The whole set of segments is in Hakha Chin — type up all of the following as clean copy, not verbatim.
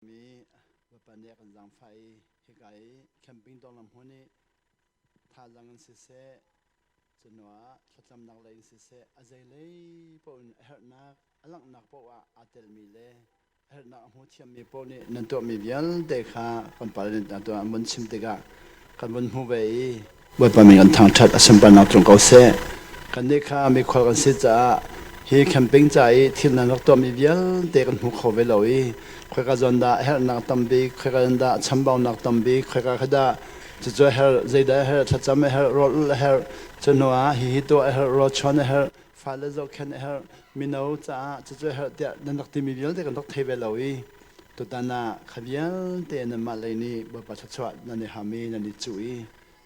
Mi Bawipa nih a kan zaangfah i hika i camping tawnglam hmun i thazaang in siseh, cuhnuah thlacamnak lei in siseh, a zeilei paoh in a herhnak, a langhnak paoh ah aa telmi le a herhnak a hmu thiammi paoh nih nan tuahmi vialte kha kan pale nih an vun chim tikah kan vun hmu ve i Bawipa min kan thangṭhat, a sunparnak tlung ko seh. Kannih kha mikhual kan si caah hi camping ca i thil nan rak tuahmi vialte kan hmu kho ve lo i khoika zawn dah a herhnak tam bik, khoika zawn dah chambaunak tam bik, khoika kha dah cucu a herh, zeidah a herh, thlacam a herh, rawl ulh a herh, cu hnu ah hihi tuah a herh, rawl chuan a herh, fale zohkhenh a herh, mino caah cucu a herh tiah nan rak timi vialte kan rak thei ve lo i tutan ah kha vialte nanmah lei nih Bawipa thluachuah nan i ham i nan i cuh i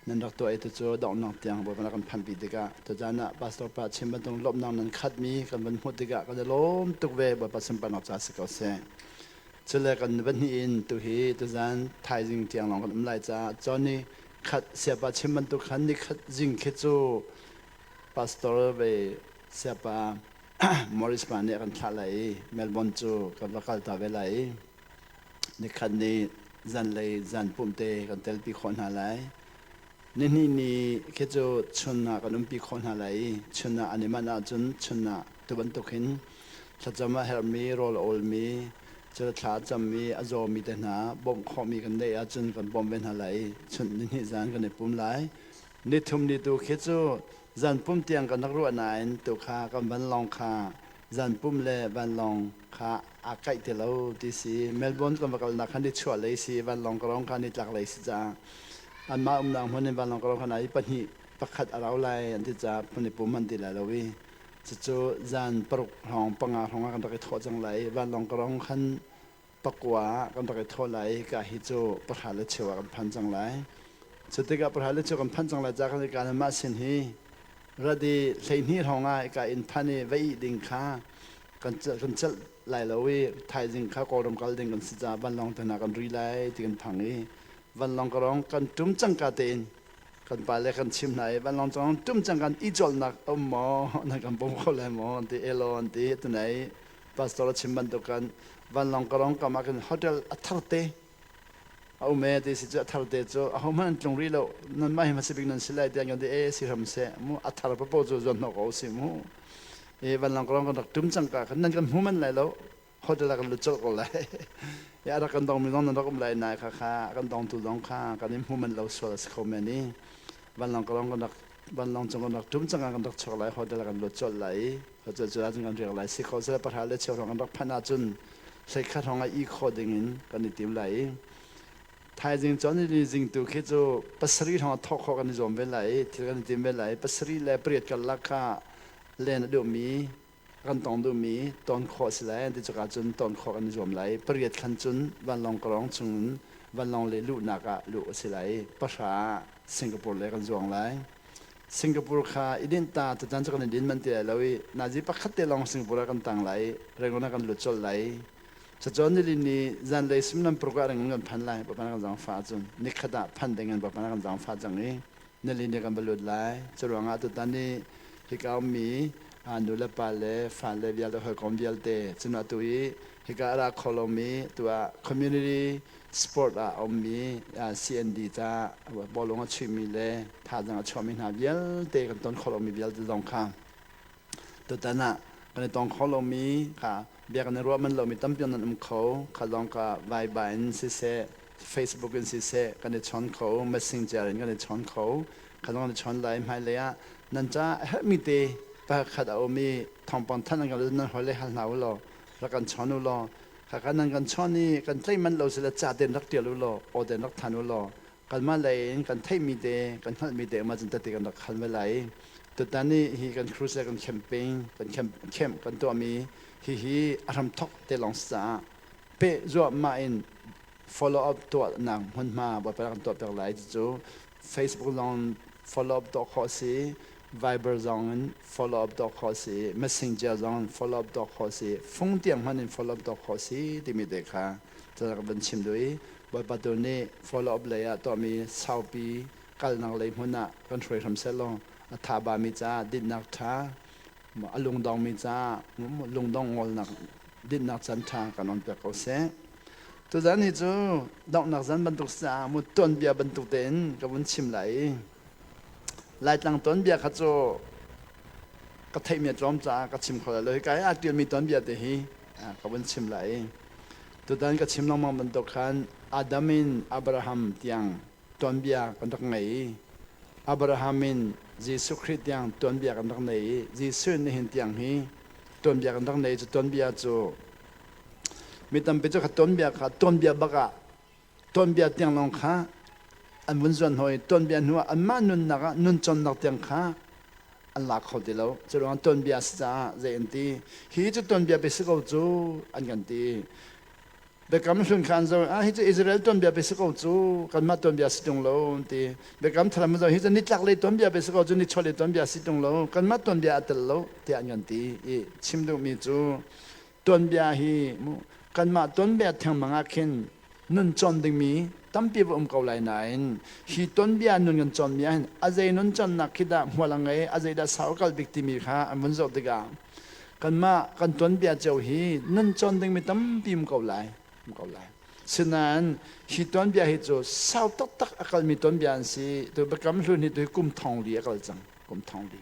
nan rak tuah i tucu donghnak tiang Bawipa na kan phanpi tikah tuzan ah pastor pa chim bantuk lawmhnak nan khatmi kan van hmuh tikah kan i lawm tuk ve. Bawipa sunparnak ca si ko seh. Cule kan van hnih in tuhi tuzan thaizing tiang lawng kan um lai caah Johnny khat siapa chim bantuk khan ni khat zing khi cu pastor ve siapa Morris pa nih a kan thlah lai i Melbourne cu kan va kal ta ve lai i nikhat ni zanlei zan pumh te kan telpi khawh hna lai. Nihnih ni khi cu chun ah kan umpi khawh hna lai i chun ah an i manh ahcun chun ah tu bantuk hin thlacam a herhmi, rawl a awlmi, cun thla a cammi, a zawmi te hna bawmh khawhmi kan neih ahcun kan bawmh ve hna lai i chun nihnih zan kan i pum lai. Nithum ni tu khi cu zan pum tiang kan rak ruah nain tu kha kan vanlawng kha zan pum le vanlawng kha aa kaih ti lo ti si. Melbourne kan va kalnak kha nichuah lei si, vanlawng ka rong kha nitlak lei si caah anmah umnak hmun in vanlawng ka rong kha nai pahnih pakhat a rau lai an ti caah phun i pum an ti lai lo i cucu zan 6 hrawng 5 hrawng ah kan rak i thawh cang lai i vanlawng ka rong khan 9 ah kan rak i thawh lai i ka hi cu 10:15 ah kan phan cang lai. Cu tikah 10:15 kan phanh cang lai caah kan i ka mah sin hi radi 12 hrawng ah ka inn phan i va ih ding kha kan kan celh lai lo i thaizing kha Kawlram kal ding kan si caah vanlawng te hna kan ri lai ti kan phang i vanlawng ka rong kan ṭum cangka tein kan pale kan chim hna i vanlawng cang ṭum cang kan i cawlnak a um maw, nan kan bawm kho lai maw an ti. Elaw an ti. Tunai pastor a chim bantuk kan vanlawng ka rong kam ah khin hotel a thar te a um e ti si cu a thar te cu ahohmanh an tlung rih lo, nanmah hi hmasa bik nan si lai tiah kan ti. E si hram seh mu, a thar papo cu zuan hnawh ko si mu. E vanlawng ka rong kan rak tum cang ka khan nan kan hmu man lai lo, hotel ah kan lut colh ko lai. E a rak kan dong mi zong nan rak um lai nai kha kha kan dong tu zong kha kan in hmu man lo sual a si kho men i vanlawng ka rong kan rak vanlawng cung kan rak tum cang kan rak chuak lai, hotel ah kan lut colh lai i hotel cu ahcun kan riak lai. Si kho seh 10:15 hrawng kan rak phanh ahcun 11 hrawng ah i khawh ding in kan i tim lai i thaizing cun ni zing tu khi cu 7 hrawng ah thawk khawh kan i zuam ve lai i thil kan i tim ve lai. 7:08 karlak kha len a duhmi kan tong duhmi ton khawh si lai ti cuka cun ton khawh kan i zuam lai. 8 khan cun vanlawng karong chungin vanlawng le luhnak ah luh a si lai. 9 Singapore le kan zuang lai. Singapore kha i dinh ta tutan cu kan i din man ti lai lo i nazi pakhat te lawng Singapore ah kan tang lai, Rangoon ah kan lut colh lai. Cacawn nilin ni zanlei suimilam 6 ah Rangoon kan phan lai. Bawipa kan zaangfah ahcun nikhat ah phan ding in Bawipa kan zaangfah cang i nilin ni kan va lut lai. Cu ruangah tutan ni hika ummi nu le pa le fale vialte, hawikom vialte cun atu i hika a ra kho lomi tu ah community sport ah a ummi CND ca bawlung a chuihmi le thazaang a chuahmi hna vialte, kan ton kho lomi vialte zong kha tutan ah kan i tong kho lomi kha, bia kan i ruah manh lomi tampi nan um kho kha zong kha Viber in siseh, Facebook in siseh kan i chawn kho, Messenger in kan i chawn kho kha zong kan i chawn lai. Hmailei ah nan ca a herhmi te pakhat a um i thawngpang thanh an kan nan hoi le hal hna u law rak kan chawn u law khakha nan kan chawn i kan tlaih manh lo sile ca ten rak tial u law aw ten rak than u law kanmah lei in kan theihmi te, kan hngalhmi te ma cun tete kan rak hal ve lai. Tutan i hi kan cruise le kan camping kan camp kan tuahmi hihi a hram thok te lawng si caah pe zuahmah in follow up tuahnak hmunhma Bawipa kan tuah piak lai. Cucu Facebook zong follow up tuah khawh si, Viber zong in follow up tuah khawh si, Messenger zong in follow up tuah khawh si, fung tiang hmanh in follow up tuah khawh si timi te kha ca kan van chim duh i Bawipa tu nih follow up lei ah tuahmi saupi kalnak lei hmun ah kan hruai hram seh law a tha bami caah dinhnak ṭha, a lungdongmi caah lungdong ngolnak dinhnak caan ṭha kan on piak ko seh. Tuzan hi cu donghnak zan bantuk caah mu tuanbia bantuk tein ka vun chim lai i Laitlang tuanbia kha cu ka theihmi a tlawm caah ka chim kho lai lo. Hika i aa ṭialmi tuanbia te hi ka vun chim lai i tutan ka chim lengmang bantuk khan Adam in Abraham tiang tuanbia kan rak ngei i Abraham in Jesuh Khrih tiang tuanbia kan rak nei i Jesuh in nihin tiang hi tuanbia kan rak nei. Cu tuanbia cu mi tampi cu kha tuanbia kha tuanbia bak ah tuanbia tiang lawng kha an vun zuan hoi. Tuanbia hnu ah anmah nunnak ah nuncawnnak tiang kha an la kho ti lo. Cu ruang tuanbia si caah zei an ti hi cu tuanbia pe si ko cu an kan ti. Biakam Hlun kha an zoh ah hi cu Israel tuanbia pe si ko cu, kanmah tuanbia si tung lo an ti. Biakam Thar an zoh, hi cu nitlak lei tuanbia pe si ko cu, nichuah lei tuanbia si tung lo, kanmah tuanbia a tel lo tiah an kan ti i chim duhmi cu tuanbia hi kanmah tuanbia thengmang ah khin nun cawn dingmi tampi va um ko lai nain hi tuanbia nun kan cawnmi ah hin a zei nun cawnnak khi dah hmual a ngei, a zei dah sau a kal bik timi kha an vun zoh tikah kanmah kan tuanbia cio hi nun cawn dingmi tampi um ko lai, um ko lai. Sinain hi tuanbia hi cu sau taktak a kalmi tuanbia an si. Tu Biakam Hlun hi tu hi kum thong li a kal cang, kum thong li.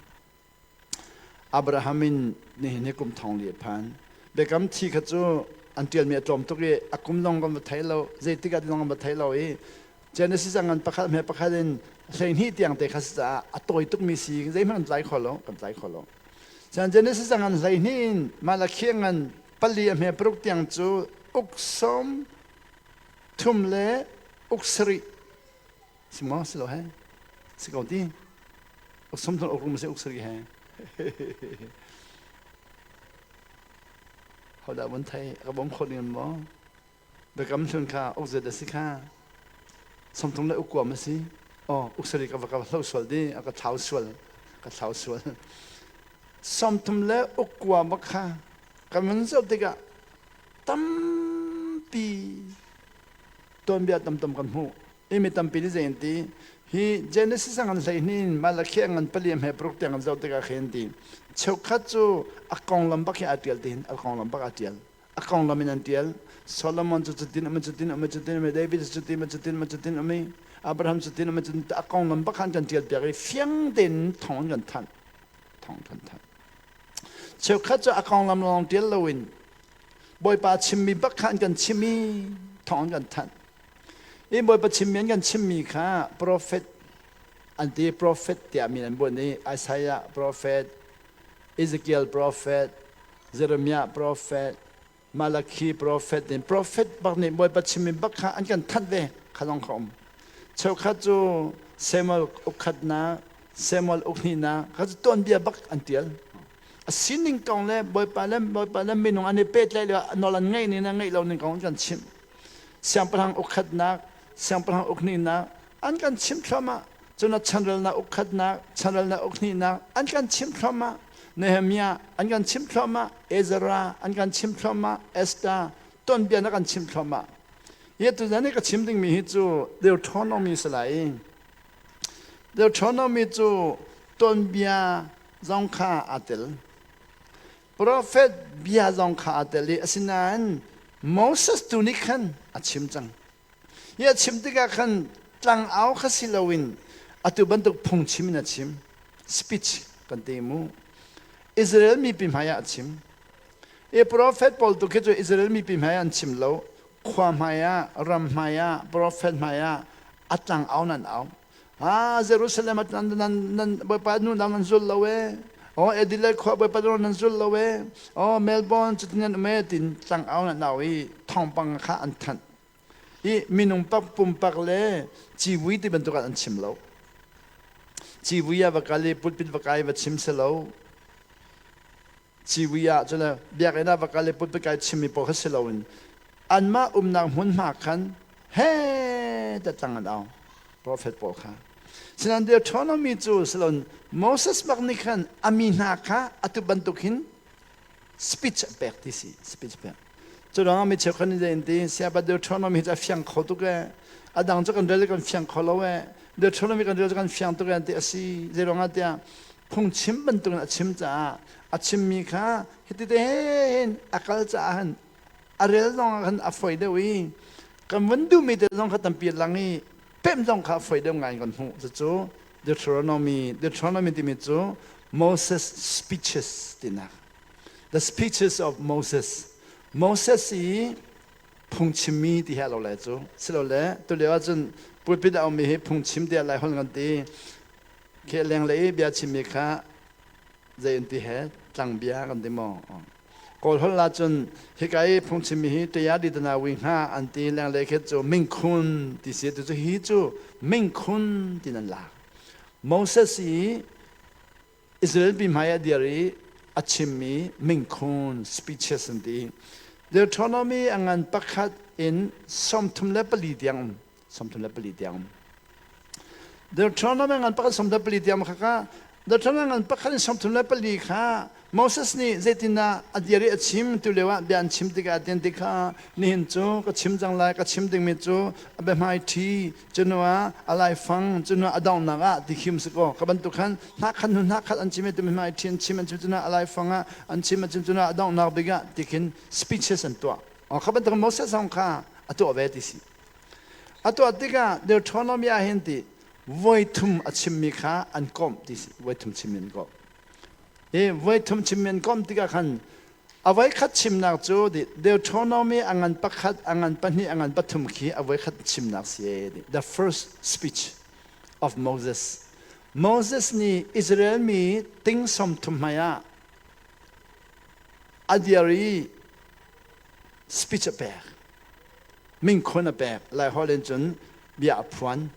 Abraham in nihin hi kum thong li a phan. Biakam thi kha cu an ṭialmi a tlawm tuk i a kum zong kan va thei lo, zeitik ah ti zong kan va thei lo i Genesis a ngan pakhat hme pakhat in 12 tiang te kha si caah a tawi tukmi si, zeihmanh kan tlai kho lo, kan tlai kho lo. Cun Genesis a ngan 12 in Malakhi a ngan pali a hme paruk tiang cu uk 30 le uk sarih si maw si lo he si ko ti uk 30 uk rum si uk sarih he hodah vun thei ka bawm kho ding maw? Biakam Hlun kha uk zet a si kha 30 le uk kuam a si. Oh, uk sarih ka va ka hlo sual di a ka thlau sual, ka thlau sual. 30 le uk kuam kha kan vun zoh tikah tampi tuanbia tamtam kan hmuh i mi tampi nih zei an ti hi? Genesis a ngan 12 in Malakhi a ngan pali hme paruk tiang kan zoh tikah khin ti cheukhat cu a konglam bak hi aa ṭial tihin a konglam bak aa ṭial, a konglam in an ṭial. Solomon cu cutin um, cutin um, cutin um, David cu cutin um, cutin um, cutin um i Abraham cutin um, cutin a konglam bak khan kan ṭial piak i fiang tein thawng an kan thanh, thawng kan thanh. Cheukhat cu a konglam lawng ṭial loin Bawipa chimmi bak kha an kan chim i thawng an kan thanh. I Bawipa chimmi an kan chimmi kha profet an ti, profet tiah min an bunh i Isaiah profet, Ezekiel profet, Jeremiah profet, Malakhi profet in profet bak nih Bawipa chimmi bak kha an kan thanh ve kha zong kha um. Cheukhat cu Samuel ukkhatnak, Samuel ukhnihnak kha cu tuanbia bak an tial. A sining kong le Bawipa le Bawipa le minung an i pehtlaih lio nawl an ngeih ning le ngeih lo ning kong an kan chimh. Siangpahrang ukkhatnak, siangpahrang ukhnihnak an kan chimh thluahmah. Cun a chanrelnak ukkhatnak, chanrelnak ukhnihnak an kan chimh thluahmah. Nehemiah an kan chimh thluahmah, Ezra an kan chimh thluahmah, Esther tuanbia na kan chimh thluahmah. Hi tuzan i ka chim dingmi hi cu Deuteronomy si lai. Deuteronomy cu tuanbia zong kha aa tel. Profet bia zong kha aa tel i asinain Moses tu nih khan a chim cang. Hi a chim tikah khan tlangau kha si loin atu bantuk phungchim in a chim. Speech kan ti mu. Israel mipi hmaiah a chim. I profet pawl tu khi cu Israel mipi hmaiah an chim lo. Khua hmaiah, ram hmaiah, profet hmaiah a tlangau nan au. Ah, Jerusalem ah nan nan nan Bawipa nu dang nan zul lo e. Oh, Adelaide khua Bawipa nu nan zul lo e. Oh, Melbourne cutin nan um e tin tlangau nan au i thawngpang kha an thanh. I minung pak pumpak le civui ti bantuk ah an chim lo. Civui ah va kal i pulpit va kai va chim si lo. Civui ah cun biakinn ah va kal i pulpit kai chimmi paoh kha si loin anmah umnak hmunhma khan he te tlang an au prophet pawl kha. Sinan Deuteronomy cu silon Moses bak nih khan a mi hna kha atu bantuk hin speech a pek ti si, speech pek. Cu ruangah mi cheukhat nih zei an ti? Siapa Deuteronomy cu a fiang kho tuk e, a dang cu kan rel kan fiang kho lo e, Deuteronomy kan rel cu kan fiang tuk e an ti. A si, zei ruangah tiah phungchim bantukin a chim caah a chimmi kha hiti te hin a kal caah hin a rel zong ah khan a foi deuh i. Kan vun duhmi te zong kha tampi lang i pemh zong kha foi deuh ngai kan hmuh. Cucu Deuteronomy, Deuteronomy timi cu Moses speeches tinak. The speeches of Moses. Moses i phungchimmi ti he lo le cu silole tulio ahcun pulpit a ummi hi phungchim tiah lai holh kan ti. Khi lenglei i bia chimmi kha zei an ti he tlangbia kan ti maw? Kawl holh ahcun hika i phungchimmi hi taya ditana wi hnga an ti lenglei khi cu mingkhun ti si tu cu hi cu mingkhun ti nan lak. Moses i Israel mi hmai a dir i a chimmi mingkhun speeches an ti. Deuteronomy a ngan pakhat in 34 tiang um. 34 tiang um. Deuteronomy ngan pakhat 34 tiang kha kha Deuteronomy ngan pakhat in 34 kha Moses nih zeitindah a dir i a chim tu lio ah bia an chim tikah tian ti kha nihin cu ka chim cang lai ka chim dingmi cu a biahmai ṭhi cunu ah a laifang cunu ah a donghnak ah ti khim si kaw ka bantuk khan hna khat hnu hna khat an chim i tu biahmai ṭhi an chim an chim cunu ah a laifang ah an chim an chim cunu ah a donghnak bik ah ti khin speeches an tuah kha bantuk Moses zong kha a tuah ve ti si A tuah tikah Deuteronomy ah hin ti voi thum a chimmi kha an komh ti si voi thum chimmi an komh. Hi voi thum chimmi an komh tikah khan a voi khat chimnak cu Deuteronomy a ngan pakhat, a ngan pahnih, a ngan pathum khi a voi khat chimnak si e ti. The first speech of Moses. Moses nih Israel mi ting som thum hmai ah a dir i speech a pek. Mingkhun a pek. Laiholh in cun bia a phuan.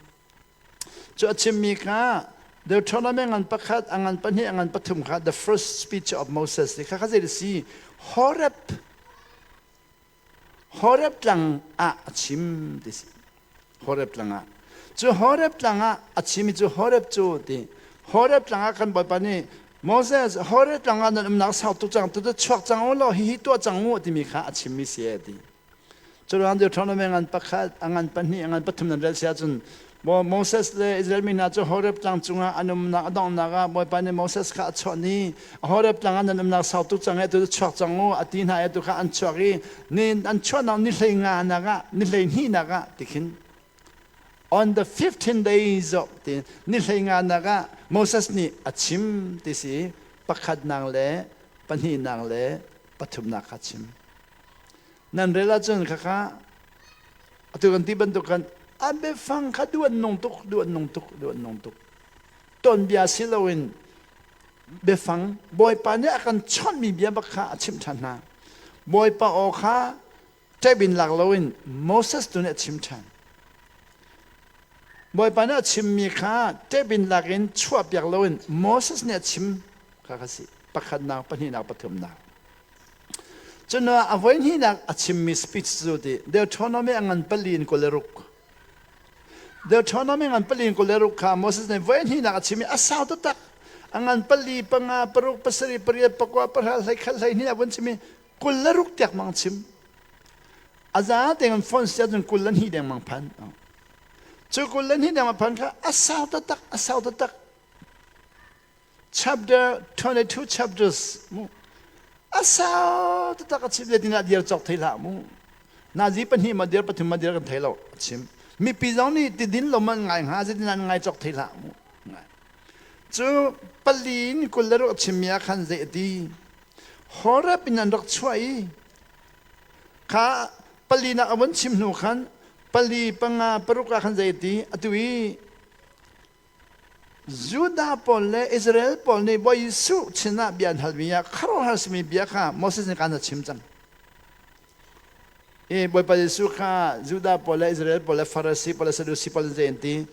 Cu a chimmi kha Deuteronomy ngan pakhat, a ngan pahnih, a ngan pathum kha the first speech of Moses ti kha kha zei si Horeb Horeb tlang ah a chim ti si. Horeb tlang ah. Cu Horeb tlang ah a chimi cu Horeb cu ti. Horeb tlang ah kan Bawipa nih Moses Horeb tlang ah nan umnak sau tuk cang tu chuak cang u law hihi tuah cang u timi kha a chimmi si e ti. Curuang Deuteronomy ngan pakhat, a ngan pahnih, a ngan pathum nan rel si ahcun Moses le Israel mi hna cu Horeb tlang cungah an umnak a donghnak ah Bawipa nih Moses kha a chawnh i Horeb tlang ah nan umnak sau tuk cang e tu chuak cang u a ti hna e tu kha an chuak i ni an chuahnak ni hlei nga nak ah ni hlei hnih nak ah tikhin on the 15 days of ti ni hlei nga nak ah Moses nih a chim ti si pakhatnak le pahnihnak le pathumnak kha chim Nan rel ahcun khakha atu kan ti bantuk khan a biafang kha duh an nung tuk, duh an nung tuk, duh an nung tuk. Tuanbia si loin biafang Bawipa nih a kan chawnhmi bia bak kha a chimh ṭhan hna. Bawipa aw kha ṭep in lak loin Moses tu nih a chim ṭhan. Bawipa nih a chimmi kha ṭep in lak in chuahpiak loin Moses nih a chim kha kha si. Pakhatnak, pahnihnak, pathumnak. Cun a voihnihnak a chimmi speech cu ti Deuteronomy a ngan pali in 26. Deuteronomy ngan pali in 26 kha Moses nih voihnihnak a chim i a sau taktak. A ngan pali, panga, paruk, pasarih, pariat, pakua, pahra, hleikhat, hleihnih a vun chim i 26 tiak mang chim. A za tein phone sia cun 22 dengmang phan. Cu 22 dengmang phan kha a sau taktak, a sau taktak. Chapter 22 chapters mu a sau taktak a chim zeitin ah dir cawk thei hlah mu nazi pahnih ma dir pathum ma dir kan thei lo a chim mipi zong nih tidin lo man ngai hnga zeitin an ngai cawk thei hlah mu cu pali in 26 a chimmi ah khan zei a ti Horeb in an rak chuah i kha pali nak a vun chim hnu khan pali panga paruk ah khan zei a ti atu i Judah pawl le Israel pawl nih Bawi Jesuh sinah bia an halmi ah khuaruahhar simi bia kha Moses nih kaan a chim cang. I Bawipa Jesuh kha Judah pawl le Israel pawl le Farasi pawl le Sadusi pawl zei an ti.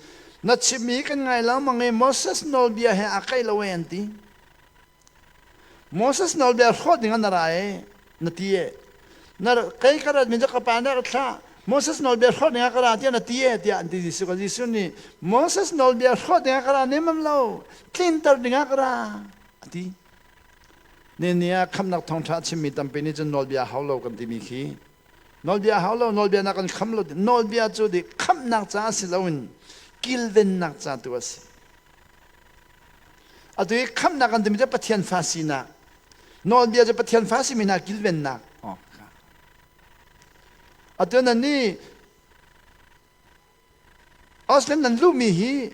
Na chimmi kan ngai lengmang i Moses nawlbia he aa kaih lo e an ti. Moses nawlbia hrawh ding ah na ra e na ti e. Na kei ka rat mi cu ka pa nih a ka thlah. Moses nawlbia hrawh ding ah ka ra tiah na ti e tiah an ti Jesuh ka Jesuh nih Moses nawlbia hrawh ding ah ka ra nemam lo tlinter ding ah ka ra a ti. Ni ni ah khamnak thawngṭha a chimmi tampi nih cun nawlbia hau lo kan timi khi nawlbia hau lo nawlbia na kan kham lo nawlbia cu di khamnak caah si loin kilvennak ca tu a si. Atu i khamhnak kan timi cu Pathian fa sinak. Nawlbia cu Pathian fa simi hna kilvennak. Atu nan nih Australia nan luhmi hi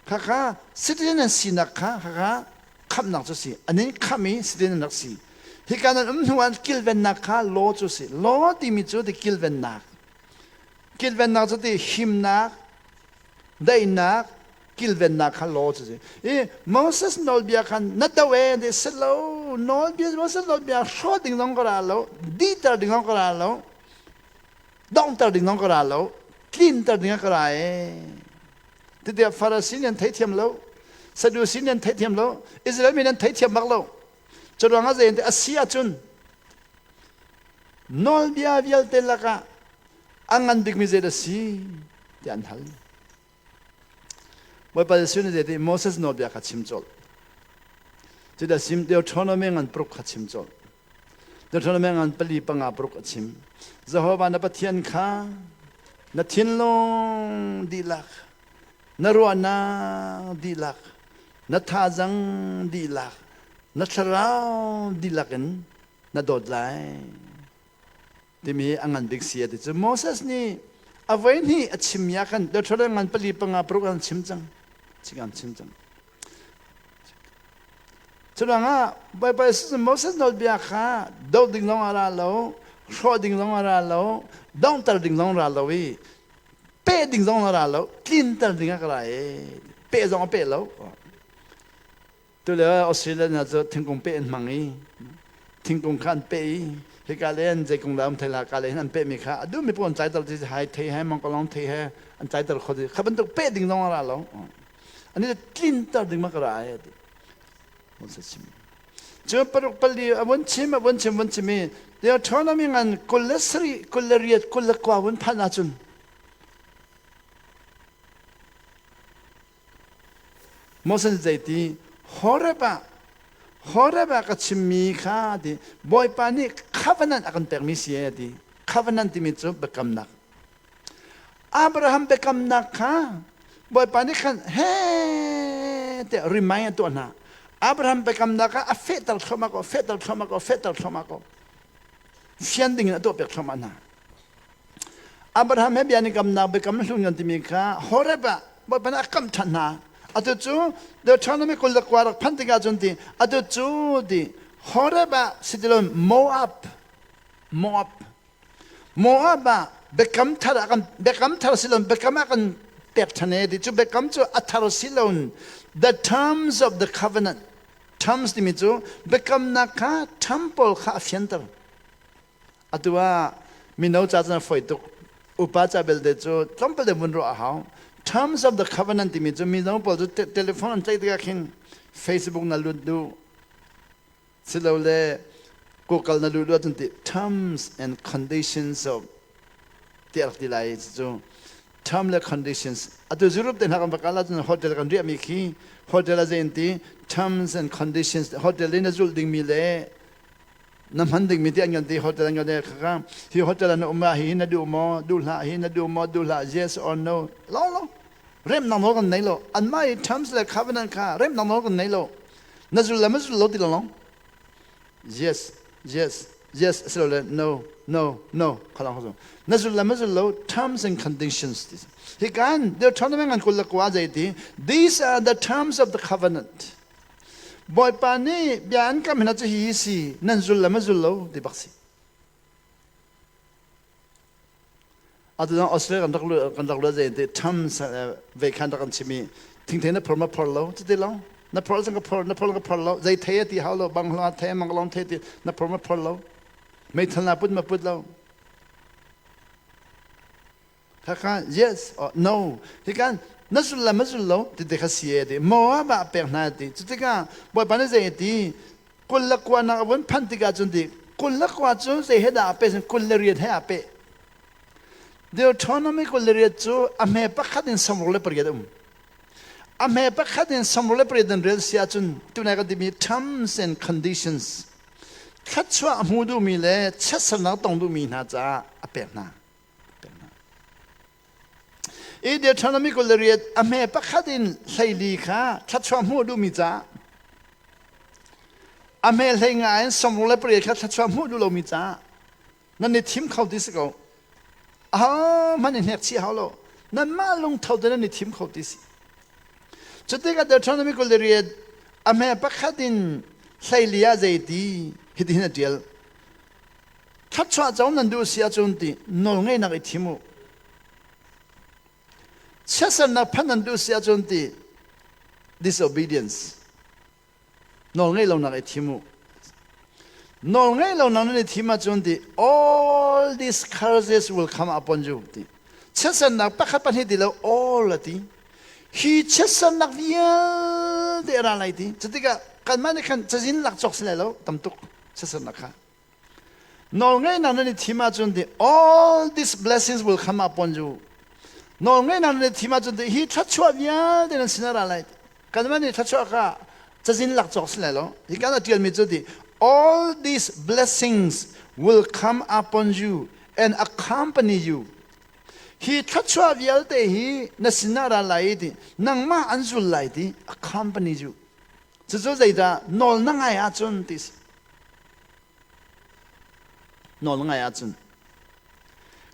khakha citizen nan sinak kha khakha khamhnak cu si. An in khamh i citizen nan rak si. Hika nan um hnu ah kilvennak kha law cu si. Law timi cu ti kilvennak. Kilvennak cu ti himnak, daihnak, kilvennak kha law cu si. I Moses nawlbia khan na do e ti si lo. Nawlbia Moses nawlbia hrawh ding zong ka ra lo, dihter ding zong ka ra lo, donghter ding zong ka ra lo, tlinter ding ah ka ra e. Tiah Farasi nih an theithiam lo, Sadusi nih an theithiam lo, Israel mi nih an theithiam bak lo. Cu ruangah zei a si ahcun nawlbia vialte lakah a ngan bikmi zei dah si tiah an hal. Bawipa Jesuh nih zeiti Moses nawlbia kha chim colh. Cudah sim Deuteronomy ngan paruk kha chim colh. Deuteronomy ngan pali panga paruk a chim. Jehovah na Pathian kha na thinlung dihlak, na ruahnak dihlak, na thazang dihlak, na thlarau dihlak in na dawt lai. Timi a ngan bik si a ti cu Moses nih a voi hnih a chimmi ah khan Deuteronomy ngan pali panga paruk an chim cang. Chim chim cang. Curuangah Bawipa Jesuh Moses nawlbia kha doh ding zong a ra lo, hrawh ding zong a ra lo, donghter ding zong ra lo i peh ding zong a ra lo, tlinter ding ah ka ra i peh zong a peh lo. Tule Australia hna cu thingkung peh an hmang i thingkung kha an peh i hika le an zei kung dah um thei la ka le hin an pehmi kha a duhmi paoh an tlaiter ti hai thei he mangkalong thei he an tlaiter kho ti kha bantuk peh ding zong a ra lo. Ani tlinter ding ma ka ra ai ti. Moses chim. Cu paruk pali a vun chim a vun chim vun chim i Deuteronomy ngan 27 28 29 vun phanh ahcun Moses zeiti Horeb ah Horeb ah ka chimmi kha ti Bawipa nih covenant a kan pekmi si e ti covenant timi cu biakamnak Abraham biakamnak kha Bawipa nih khan he tiah remind a tuah hna Abraham biakamnak kha a fehter thluahmah ko fehter thluahmah ko fehter thluahmah ko fian ding in a tuah piak thluahmah hna Abraham he bia an i kamnak biakam hlun kan timi kha Horeb ah Bawipa nih a kamh ṭhan hna. Atu cu Deuteronomy 29 rak phanh tikah cun ti atu cu ti Horeb ah si ti loin Moab Moab Moab ah biakam thar ah kan biakam thar si loin biakam ah kan pek ṭhan e ti cu biakam cu a thar si loin the terms of the covenant terms timi cu biakamnak kha temple kha a fianter. Atu ah mino ca cun a fawi tuk. Upa ca belte cu tlawmpal te vun ruah a hau. Terms of the covenant timi cu mino pawl cu telephone an tlaih tikah khin Facebook na lut duh silole Google na luh duh ahcun ti terms and conditions of tiah rak ti lai cu term le conditions atu Europe te hna kan va kal ahcun hotel kan riahmi khi hotel a zei an ti terms and conditions hotel in a zulh dingmi le Na hman dingmi ti an kan ti hotel an kan ti khaka hi hotel an um ah hi na duh maw duh hlah hi na duh maw duh hlah yes or no lo lo remnak nawl kan nei lo anmah i terms le covenant kha remnak nawl kan nei lo na zul le ma zul lo ti lo long yes yes yes asilole no no no khalang kha na zul le ma zul lo terms and conditions hi kan Deuteronomy ngan 29 zei ti these are the terms of the covenant Bawipa nih bia an kam hna cu hi si nan zul le ma zul lo ti bak si. Atu zong Australia kan rak kan rak lu zei ti terms ve khan rak kan chim i thingthei na phor ma phor lo cuti lo na phor cang ka phor na phor ka phor lo zei thei ti hau lo bang hla thei mang long thei ti na phor ma phor lo meithal na put ma put lo Khakha yes or no hikan na zul le ma zul lo ti te kha si e ti Moab ah pek hna ti cu tikah Bawipa nih zei ti 29 nak a vun phanh tikah cun ti 29 cu zei he dah a peh 28 he a peh Deuteronomy 28 cu a hme pakhat in 68 um a hme pakhat in 68 in rel si ahcun tunai kan timi terms and conditions thluachuah a hmu duhmi le chiatsernak tong duhmi hna caah a pek hna I Deuteronomy 28 a hme pakhat in 14 kha thluachuah hmuh duhmi ca a hme 15 in 68 kha thluachuah hmuh duh lomi ca nan i thim kho ti si ko. Ahohmanh i hnek chih hau lo. Nanmah lungtho te nan i thim kho ti si. Cutikah Deuteronomy 28 a hme pakhat in 14 ah zeiti hitihin a ṭial. Thluachuah co nan duh si ahcun ti nawlngeihnak i thim u. Chiatsernak phanh nan duh si ahcun ti disobedience nawlngeih lonak i thim u. Nawlngeih lonak nan i thim ahcun ti all these curses will come upon you ti. Chiatsernak pakhat pahnih ti lo all a ti. Hi chiatsernak vialte a ra lai ti. Cutikah kanmah nih khan cazin lak cawk si lai lo tam tuk chiatsernak kha. Nawlngeihnak nan i thim ahcun ti all these blessings will come upon you. Nawlngeihnak nan i thim ahcun ti hi thluachuah vialte nan sin a ra lai. Kanmah nih thluachuah kha cazin lak cawk si lai lo. Hi kan a ṭialmi cu ti all these blessings will come upon you and accompany you. Hi thluachuah vialte hi na sin ah ra lai ti nangmah an zul lai ti accompany you. Cucu zeidah nawl na ngai ahcun ti si. Nawl ngai ahcun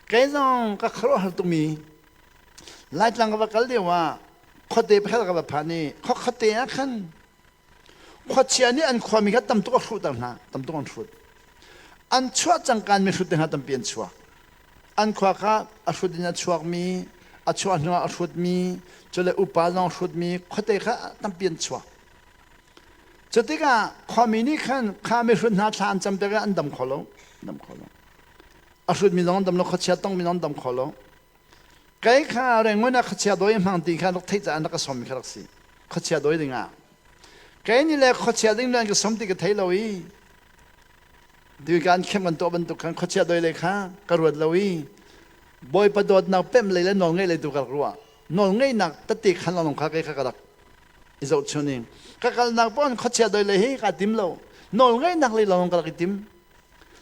kei zong ka khuaruahhar tukmi Laitlang ka va kal lio ah khuate pakhat ka va phan i khua khuate ah khan khuachia nih an khuami kha tam tuk a hruhter hna, tam tuk an hrut. An chuah cangkaan mi hrut hna tampi an chuak. An khua kha a hrut in a chuakmi, a chuah hnu ah a hrutmi, cule upa zong hrutmi khuate kha tampi an chuak. Cutikah khuami nih khan kha mihrut hna thla an cam tikah an dam kho lo. Dam kho lo. A hrutmi zong an dam lo, khuachia tongmi zong an dam kho lo. Kei kha Rangoon ah khuachia dawi hmang ti kha rak theih caah an rak ka sawmmi kha rak si. Khuachia dawi dingah. Kei nih le khuachia ding an ka sawm ti ka thei lo i Duika an khem kan tuah bantuk khan khuachia dawi le kha ka ruat lo i Bawipa dawtnak pemh lei le nawl ngeih lei tu ka rak ruah. Nawl ngeihnak tete khan lawng kha kei kha ka rak i zohchun i ka kalnak paoh in khuachia doi le hi kaa tim lo. Nawlngeihnak lei lawng ka rak i tim.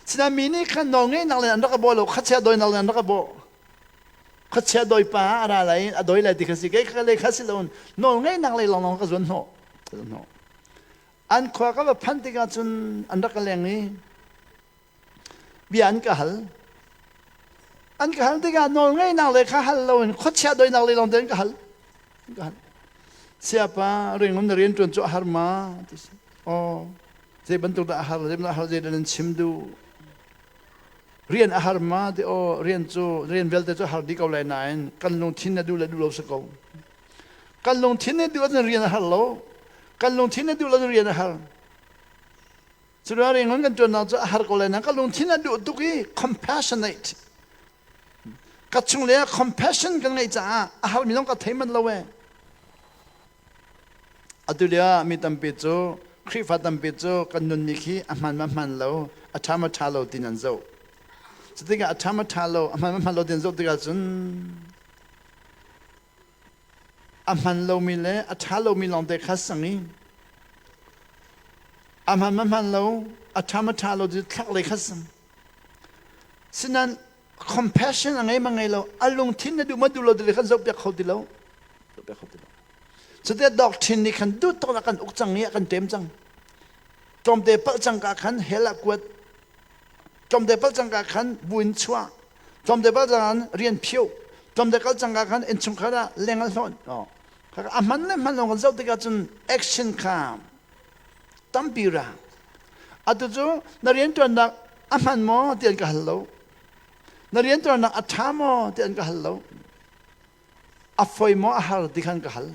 Sinain mi nih khan nawlngeihnak le an rak ka bawh lo, khuachia doinak le an rak ka bawh. Khuachia doi pa a ra lai a doi lai ti kha si kei kha lei kha si lo nawlngeihnak lei lawng lawng ka zuan hnawh. An khua ka va phanh tikah cun an rak ka leng i bia an ka hal. An ka hal tikah nawlngeihnak le kha hal loin khuachia doinak lei lawng te an ka hal. An ka hal. Siapa ringun na rian ṭuan cu a har ma? Ti si. Aw, zei bantuk dah a har, zei bantuk a har, zei dah nan chim duh? Rian a har ma? Ti aw, rian cu rian vialte cu har dih ko lai nain kan lungthin na duh le duh lo si ko. Kan lungthin na duh ahcun rian a har lo. Kan lungthin na duh lo rian a har. Curuang ringon kan ṭuannak cu a har ko lai nain ka lungthin a duh tuk i compassionate ka chung le compassion kan ngeih caah a harmi zong ka thei manh lo ee. Atu lio ah mi tampi cu Khrihfa tampi cu kan nunmi khi a hman ma hman lo, a ṭha ma ṭha lo tin an zoh. Cutikah a ṭha ma ṭha lo, a hman ma hman lo tin zoh tikah cun A hman lomi le a ṭha lomi lawngte kha sang i a hman ma hman lo, a ṭha ma ṭha lo ti thlak lei kha sang. Sinain compassion a ngei ma ngei lo, a lungthin na duh ma duh lo ti khan zohpiak kho ti lo. Zohpiak kho ti lo. Cuti doctrine nih khan duh tuk a kan uk cang i a kan ṭem cang. Tlawmte palh cang ka khan hell ah kuat. Tlawmte palh cang ka khan bu in chuah. Tlawmte palh cang khan rian phio. Tlawmte kal cang ka khan innchungkhar ah leng an hlawn. A hman le hman lo kan zoh tikah cun action kha tampi ra. Atu cu na rianṭuannak a hman maw ti an ka hal lo. Na rianṭuannak a ṭha maw ti an ka hal lo. A foi maw a har ti khan ka hal.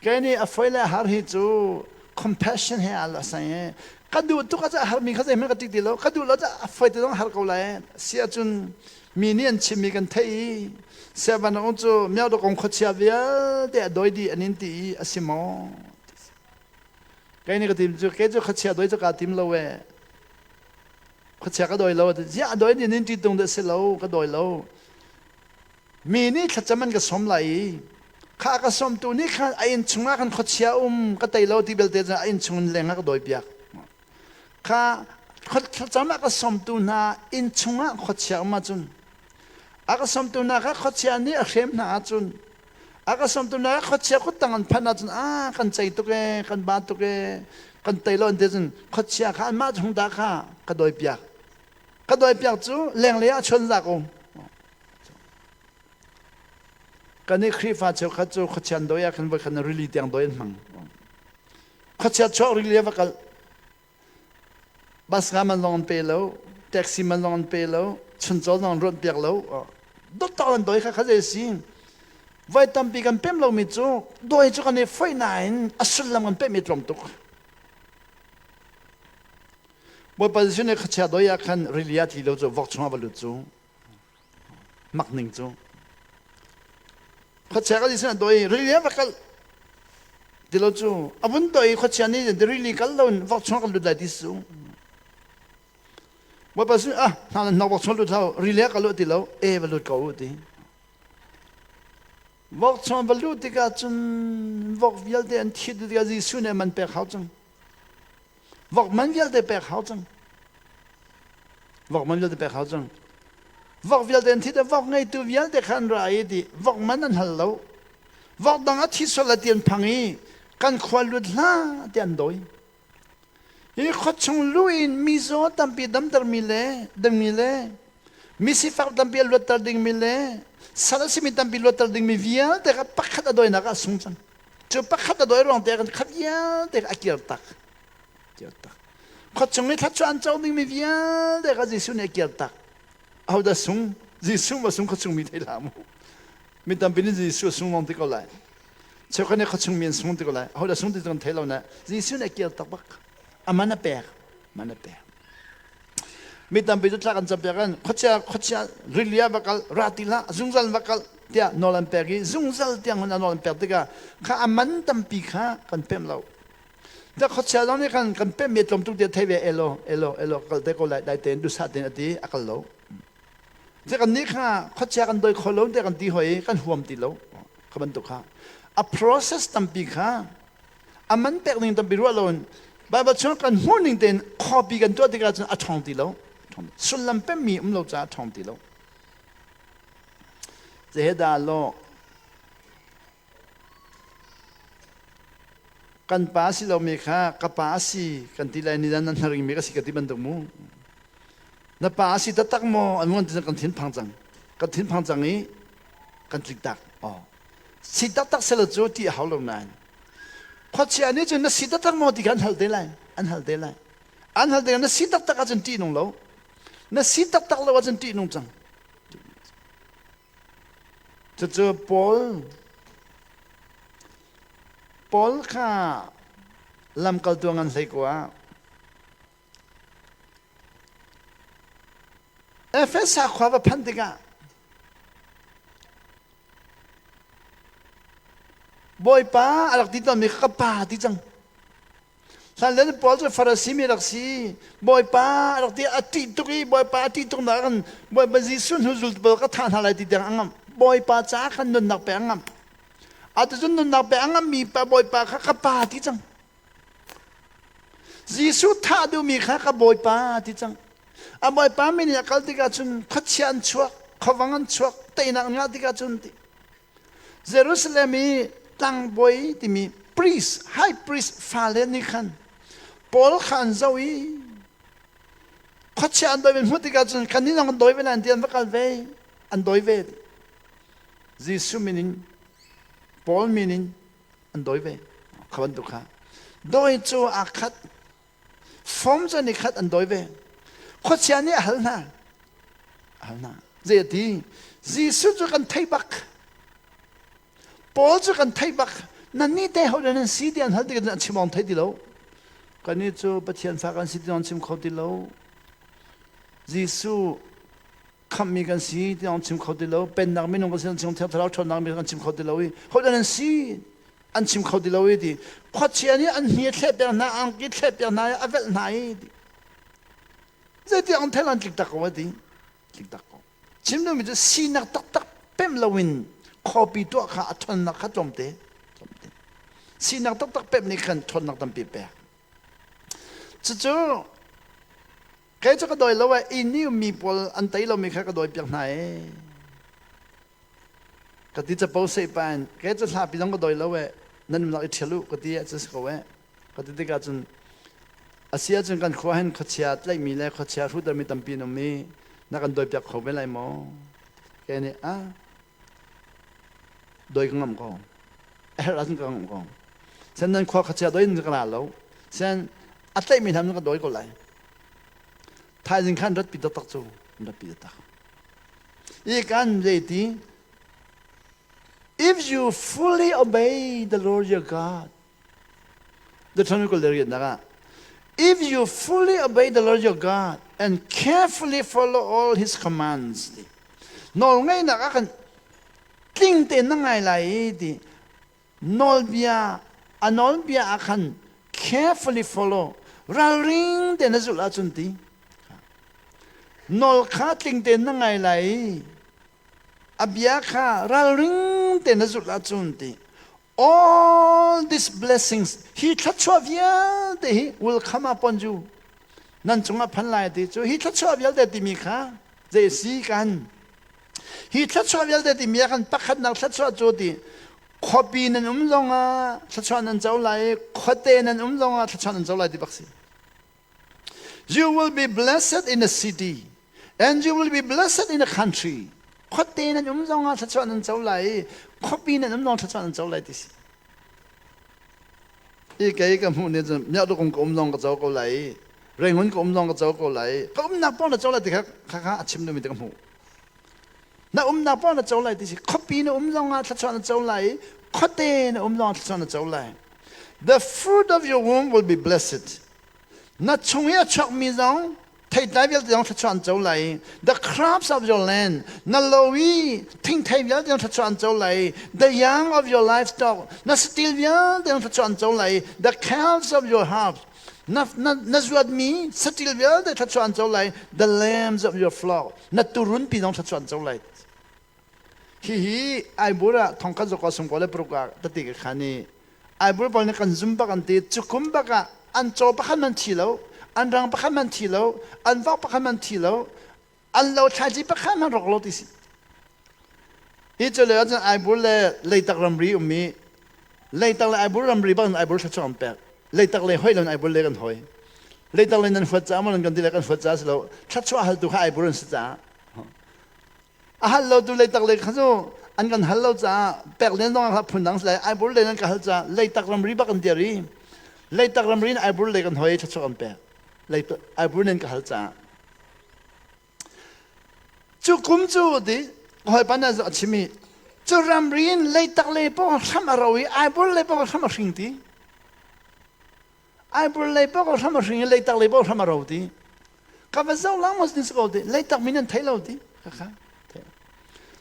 Kei nih a foi le a har hi cu compassion he aa sai e. Ka duh tuk ah a harmi kha zeihmanh ka ṭih ti lo. Ka duh lo a foi te zong har ko lai. Si ahcun mi nih an chimmi kan theih i siavan ung cu miau kong khuachia vialte a doi dih an in ti i a si maw? Kei nih ka tim cu kei cu khuachia doi cu kaa tim lo e. Khuachia ka doi lo. Ziah a doi nih nin ṭi tung dah si lo ka doi lo. Mi nih thlacam an ka sawm lai i kha ka sawmtu nih khan a inn chungah khan khuachia um ka tei lo ti belte cu a inn chung in leng ah ka dawipiak. Kha thlacam a ka sawmtu hna inn chungah khuachia um ahcun a ka sawmtu hna kha khuachia nih a hrem hna ahcun a ka sawmtu hna kha khuachia kuttang an phanh ahcun a kan cei tuk ee kan ba tuk ee kan tei lo an ti cun khuachia kha anmah chung dah kha ka dawipiak. Ka dawipiak cu lenglei ah chuan za ko. Kan i Khrihfa cheukhat cu khuachian doi ah khan voi khan rili tiang doi an hmang. Khuachia chuak rili va kal. Bus nga man zong an pe lo, taxi man zong an pe lo, chuncawl zong an ruanh piak lo. Dot tak an doi kha kha zei si. Voi tampi kan pem lomi cu doi cu kan i foih nain a sullam kan pehmi tlawm tuk. Bawipa Jesuh nih khuachia doi ah khan rili ah tli lo cu vok chungah va lut cu mak ning cu khuachia ka Jesuh doi rili ah va kal ti lo cu a vun doi khuachia nih rili kal lo in vok chungah kan lut lai ti su Bawipa Jesuh ah hna nan vok chung lut hau rili ah kal u ti lo e va lut ko u ti Vok chung va lut tikah cun vok vialte an thit tikah Jesuh nih man pek hau cang Vok man vialte pek hau cang. Vok man vialte pek hau cang. Vok vialte an thi te vok ngeitu vialte kha an ra i ti vok man an hal lo. Vok dang a thi sual la ti an phang i kan khua lut hlah ti an dawi. Hi khuachung lu in mizaw tampi damter mi le dingmi le misifak tampi a luatter dingmi le sal a simi tampi luatter dingmi vialte kha pakhat a dawinak ah a sung cang. Cu pakhat a dawi ruang te kan khat vialte a kir tak. Kir tak. Khuachung i thluachuah an co dingmi vialte kha Jesuh nih a kir tak. Ahodah sung? Jesuh ma sung khuachung mi thei hlah mu. Mi tampi nih Jesuh a sung lawng ti ko lai. Cheukhat nih khuachung mi an sung ti ko lai. Ahodah sung ti kan thei lo na. Jesuh nih a kir tak bak. A man a pek. Man a pek. Mi tampi cu thla kan campiak an khuachia khuachia rili ah va kal ra ti hlah zungzal va kal tiah nawl an pek i zungzal tiang hun a nawl an pek tikah kha a man tampi kha kan pem lo ta khuachia zong nih khan kan pem mi tlawm tuk tiah thei ve elo elo elo kal te ko lai dai tein dusa tein a ti a kal lo te kan nih kha khuachia kan doi kho lo te kan ti hoi kan huam ti lo kha bantuk kha a process tampi kha a man pek ning tampi ruah loin Baibal chung kan hmuh ning tein khuapi kan tuah tikah cun a ṭhawng ti lo sullam pemmi um lo caah a ṭhawng ti lo zehe dah law kan pa si lomi kha ka pa a si kan ti lai ni nan hnaring mi ka si ka ti bantuk mu na pa a si taktak maw an ngon ti kan thin phang cang kan thin phang cang i kan tlik tak oh si taktak selo cu ti a hau lo nain khuachia nih cun na si taktak maw ti kha an hal te lai an hal te lai an hal te na si taktak ahcun ṭih nung lo na si taktak lo ahcun ṭih nung cang cucu Paul Paul kha lamkaltu ngan hlei ko ah Efesa khua va phanh tikah Bawipa a rak ti tawnmi kha ka pa ti cang. Hlanlio Paul cu Farasi mi rak si. Bawipa a rak ti a ṭih tuk i Bawipa a ṭih tuk nak khan Bawipa Jesuh hnu zultu pawl ka thah hna lai ti tiang a ngamh. Bawipa caah khan nunnak pek a ngamh. Atu cun nunnak pek a ngamhmi pa Bawipa kha ka pa ti cang. Jesuh thah duhmi kha ka Bawipa ti cang. A Bawipa min in a kal tikah cun khuachia an chuak, khuavang an chuak, teinak an ngah tikah cun ti. Jerusalem i tlangbawi timi priest, high priest fale nih khan Paul kha an zoh i khuachia an dawi ve hmuh tikah cun kannih zong kan dawi ve lai ti an va kal ve, an dawi ve. Jesuh min in Paul min in an dawi ve. Kha bantuk kha. Dawi cu aa khat. Fom cu an i khat an dawi ve. Khuachia nih a hal hna. A hal hna. Zei a ti? Jesuh cu kan thei bak. Paul cu kan thei bak. Nannih te ho nan si ti an hal tikah an chim awng thei ti lo. Kannih cu Pathian fa kan si ti an chim kho ti lo. Jesuh khamhmi kan si ti an chim kho ti lo. Pennak minung kan si an chim thlarau ṭhawnnak mi kan chim kho ti lo i ho nan si an chim kho ti lo i ti khuachia nih an hni a thleh piak hna angki thleh piak hna i a velh hna i ti zeiti an thel an tlik tak ko ti tlik tak ko chim duhmi cu sinak taktak pemh loin khuapi tuah kha a ṭhawnnak kha tlawmte tlawmte sinak taktak pemh nih khan ṭhawnnak tampi pek cucu kei cu ka dawi lo eh inn i ummi pawl an tei lomi kha ka dawi piak hna ee Ka ti capo seh pa in kei cu hlapi zong ka doi lo eh nan umnak i ṭhial u ka ti ah cun si ko eh ka ti tikah cun a si ahcun kan khua hin khuachia tlaihmi le khuachia hruhtermi tampi an um i na kan dawipiak kho ve lai maw? Kei nih ah. Doi ka ngamh ko. A herh ahcun ka ngamh ko. Sen nan khua kha chia doi in ka la lo. Sen a tlaihmi hna ka dawi ko lai. Thaizing khan ratpi taktak cu ratpi taktak. I kan zeiti if you fully obey the Lord your God Deuteronomy 28 ah if you fully obey the Lord your God and carefully follow all his commands nawlngaihnak ah kan tling tein na ngai lai i ti nawlbia a nawlbia ah khan carefully follow ralring tein na zulh ahcun ti nawl kha tling tein na ngai lai i a bia kha ralring tein na zulh ahcun ti all these blessings hi thluachuah vialte hi will come upon you nan cungah phan lai ti cu hi thluachuah vialte timi kha zei si kan hi thluachuah vialte timi ah khan pakhatnak thluachuah cu ti khuapi nan um zongah thluachuah nan co lai khuate nan um zongah thluachuah nan co lai ti bak si You will be blessed in the city and you will be blessed in the country. Khuate nan um zong ah thluachuah nan co lai i khuapi nan um zong thluachuah nan co lai ti si. I kei ka hmuh ni cun miakdukung ka um zong ka co ko lai i Rangoon ka um zong ka co ko lai ka umnak paoh na co lai ti kha kha a chim duhmi ti ka hmuh. Na umnak paoh na co lai ti si. Khuapi na um zong ah thluachuah na co lai i khuate na um zong ah thluachuah na co lai. The fruit of your womb will be blessed. Na chung i a chuakmi zong theitlai vialte zong thluachuah an co lai. The crops of your land, na lo i thingthei vialte zong thluachuah an co lai. The young of your livestock, na satil vialte zong thluachuah an co lai. The calves of your house, na, na, na zuatmi satil vialte thluachuah an co lai. The lambs of your flock, na turun pi zong thluachuah an co lai. Hihi Aibur ah thongkhat zokwa sungkua le paruk ah tati ka khan i Aibur pawl nih kan zum bak an ti cukum bak ah an caw pakhat man thi lo an rang pakhat man thi lo an vok pakhat man thi lo an lo thlaici pakhat man rawk lo ti si hi cu le ahcun Aibur le Leitak ramri ummi Leitak le Aibur ramri bak in Aibur thluachuah an pek Leitak le hoi lo in Aibur le kan hoi Leitak le nan huat caah maw nan kan ti le kan huat caah si lo thluachuah haltu kha Aibur an si caah a hal lo tu leitak le kha cu an kan hal lo caah pek len zong ah phun dang si lai aibur le nan ka hal caah leitak ramri bak an dir i leitak ramri in aibur le kan hoi thluachuah kan pek leitak aibur nen ka hal caah cu kum cu ti hoi pan a chim i cu ramri in leitak le pawng hram a ro i aibur le pawng hram a hring ti Aibur lei paoh hram a hring i leitak lei paoh hram a ro ti. Ka va zoh lang maw si ko ti. Leitak min an thei lo ti. Kha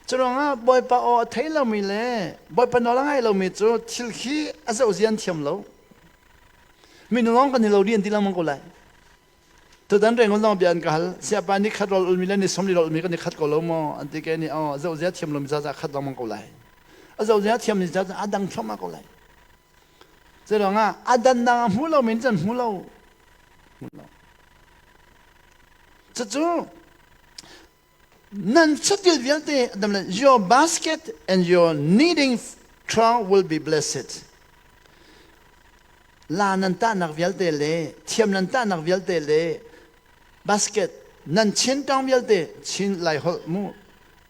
Curuangah Bawipa aw a thei lomi le Bawipa nawl a ngai lomi cu thil khi a zoh zian thiam lo. Minung lawng kan i lo rian ti lengmang ko lai. Tutan Rangoon lawng bia an ka hal. Siapa ni khat rol ulmi le ni 40 rol ulmi kan i khat ko lo maw? An ti ke ni aw zoh zia thiam lomi zaza khat lengmang ko lai. A zoh zia thiam ni zaza a dang thluahmah ko lai. Curuangah a dannak a hmu lomi nih cun hmu lo. Hmu lo. Cucu nan satil vialte your basket and your kneading trough will be blessed. La nan tahnak vialte le thiam nan tahnak vialte le basket nan chin tong vialte chin lai holh mu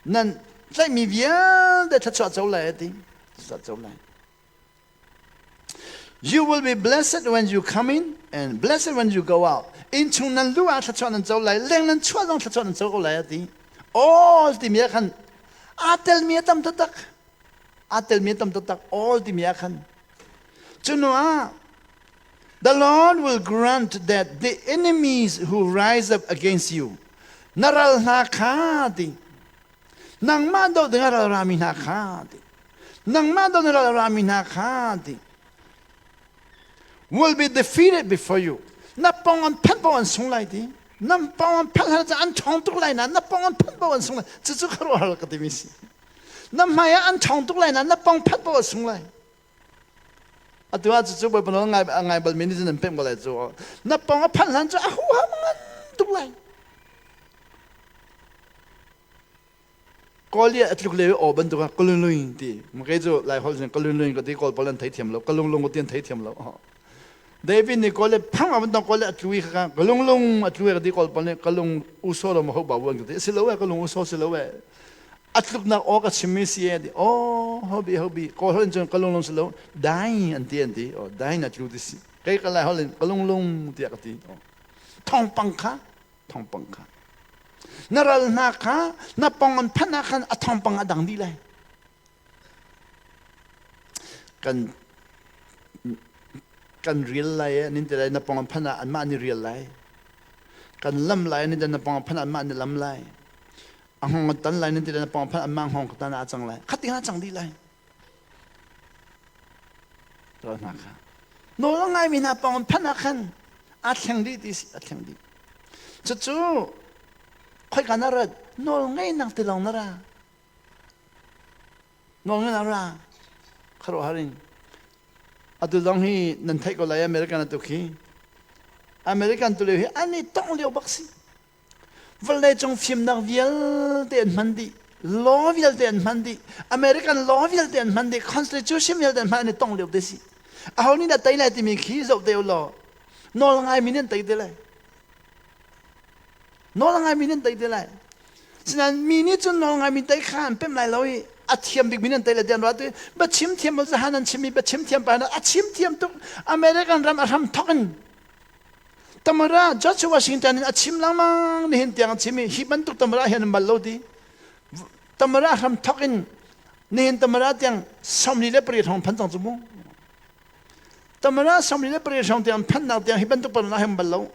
nan tlaihmi vialte thluachuah co lai a ti. Thluachuah co lai. You will be blessed when you come in and blessed when you go out. Inn chung nan lu ah thluachuah nan co lai, leng nan chuah zong thluachuah nan co ko lai a ti. All timi ah khan aa telmi a tam taktak. Aa telmi a tam taktak. All timi ah khan. Cu ah The Lord will grant that the enemies who rise up against you, na ral hna kha ti, nangmah doh ding a ral rami hna kha ti nangmah doh ding ral rami hna kha ti will be defeated before you na pong an phanh paoh an sung lai ti nan pong an phanh hal an ṭhawng tuk lai na na pong an phanh paoh an sung lai cucu khuaruahhar ka timi si na hmai ah an ṭhawng tuk lai na na pong phanh paoh an sung lai atu ah cucu bawipa nawl ngai ngai bal mi nih cun an pemh ko lai cu na pong a phanh hlan cu a huham ngan tuk lai Kawl i a tluk le aw bantuk ah kalungluing ti kei cu lai holh cun kalungluing ka ti kawl pawl an thei thiam lo kalunglung ka ti an thei thiam lo David nih kawl le phang a bantuk kawl le a tlu i kha kalunglung a tlu i ka ti kawl pawl nih kalung uso lo ma ho ba an ka ti si lo e kalung uso si lo e. A tluknak aw ka chimmi si e ti. Oh, hobi hobi kawl holh in cun ka lunglung si lo dai an ti an ti. Oh, dai na tlu ti si. Kei ka lai holh in ka lunglung tiah ka ti. Oh. Thawngpang kha thawngpang kha. Na ral hna kha na pong an phanh ah khan a thawngpang a dang dih lai. Kan kan rial lai e nin ti lai na pong an phanh ah anmah ni rial lai. Kan lam lai nin ti na pong an phanh ah anmah ni lam lai. A hngong an tan lai nan ti lai na pong an phanh anmah hngong ka tan ah a cang lai. Khating ah cang dih lai. Ral hna kha. Nawl a ngaimi hna pong an phanh ah khan aa thleng dih ti si a thleng dih. Cucu khoika na rat nawl ngeinak ti lawng na ra. Nawl ngeinak ra. Khuaruahhar in. Atu zong hi nan theih ko lai American atu khi. American tu lio hi an i tong lio bak si. Vawleicung fimnak vialte an hman dih. Law vialte an hman dih. American law vialte an hman dih. Constitution vialte an hman an i tong lio te si. Aho nih dah tei lai timi khi zoh te u law nawl ngaimi nih an tei te lai. Nawl ngaimi nih an tei te lai. Sinain mi nih cun nawl ngaimi tei kha an pemh lai lo i a thiam bik mi nih an tei lai ti an ruah tu biachim thiam bal zahan an chim i biachim thiam pa a chim thiam tuk American ram a hram thok in Tamara George Washington in a chim lengmang nihin tiang a chim i hi bantuk Tamara hian an bal lo ti Tamara hram thok in nihin Tamara tiang 48 hrawng phan cang cu mu Tamara 48 hrawng tiang phannak tiang hi bantuk Tamara hi an bal lo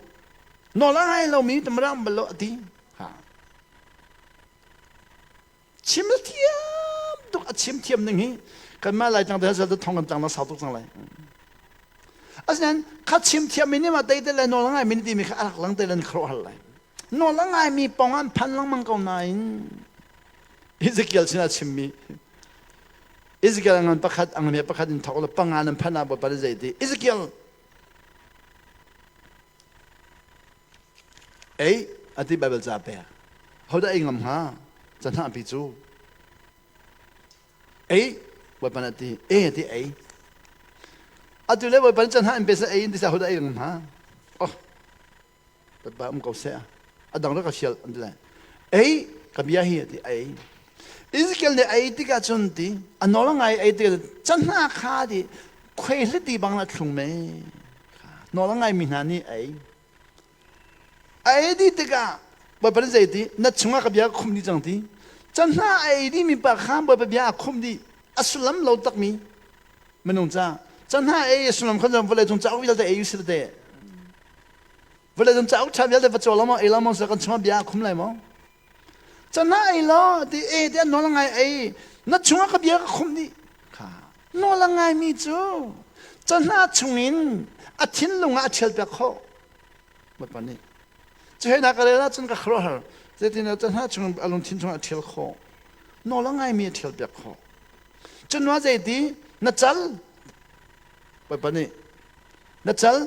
nawl a ngai lomi Tamara an bal lo a ti ha chim thiam tuk a chim thiam ning hi kanmah lai tang te ha thong kan tang na sau tuk cang lai asinain kha chim thiam mi nih ma tei te le nawl a ngai mi ti mi kha a rak lang te len khro hal lai nawl a ngai mi pong an phan lengmang ko nain Ezekiel sinah chim mi Ezekiel ngan pakhat angmia pakhat in thok le panga nan phan ah bawipa zei ti Ezekiel Ei, a ti Baibal ca pek. Hodah ei ngam hnga? Ca hnahpi cu. Ei, Bawipa nih a ti. E a ti ei. Atu le Bawipa nih ca hnah in pe seh ei in ti seh hodah ei ngam hnga? Oh, Bawipa um ko seh. A dang rak ka fial an ti lai. Ei, ka bia hi a ti ei. Ezekiel nih ei tikah cun ti a nawl ngai ei tikah ca hnah kha ti khuaihliti bang la thlung me. Nawl a ngaimi hna nih ei. A ei dih tikah Bawipa nih zeiti na chungah ka bia ka khumh dih cang ti. Can hna a ei dihmi pa kha Bawipa bia a khumh dih. A sullam lo takmi minung ca. Can hna ei a sullam khan vawlei cung cauk vialte ei usih te. Vawlei cung cauk ṭha vialte va caw lo maw ei lo maw kan chungah bia a khum lai maw? Can hna ei law ti e ti an nawl a ngai ei na chungah ka bia ka khumh dih. Kha nawl a ngaimi cu cahna chungin a thinlung ah a ṭhialpiak khawh. Bawipa nih cuheinak ka rel ahcun ka khuaruahhar zeitin cahna chung a lungthin chungah a ṭhial khawh. Nawl a ngaimi a ṭhialpiak khawh. Cunua zeiti na cal Bawipa nih na cal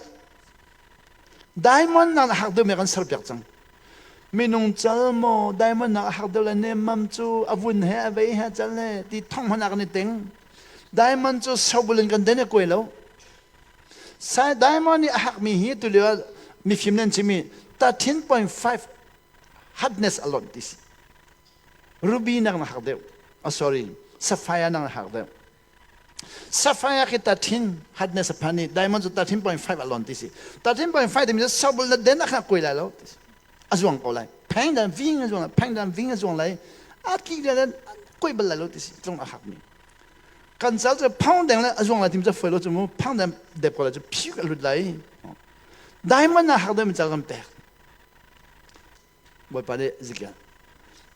Diamond nak a hak deuhmi kan serpiak cang. Minung cal maw diamond nak a hak deuh le nemmam cu a vun he a vei he cal he ti thong hmanh ah kan i ting. Diamond cu sobul in kan den i kuai lo. Sai diamond nih a hakmi hi tulio ah mifim nan chimi 13.5 hardness a lonh ti si. Ruby nak na hak deuh. Oh, sorry, sapphire nak na hak deuh. Sapphire khi 13 hardness a phan i diamond cu 13.5 a lon ti si. 13.5 timi cu sobul na den ah khan a kuai lai lo ti si. A zuang ko lai. Pheng dan ving a zuang lai. Pheng dan ving a zuang lai. A tli le kuai bal lai lo ti si. Tlung a hak mi. Kan cal cu phang deng le a zuang lai timi cu foi lo cu mu phang deng dep ko lai cu phiu a lut lai. Diamond na hak deuh mi cal kan pek. Bawipa nih Ezekiel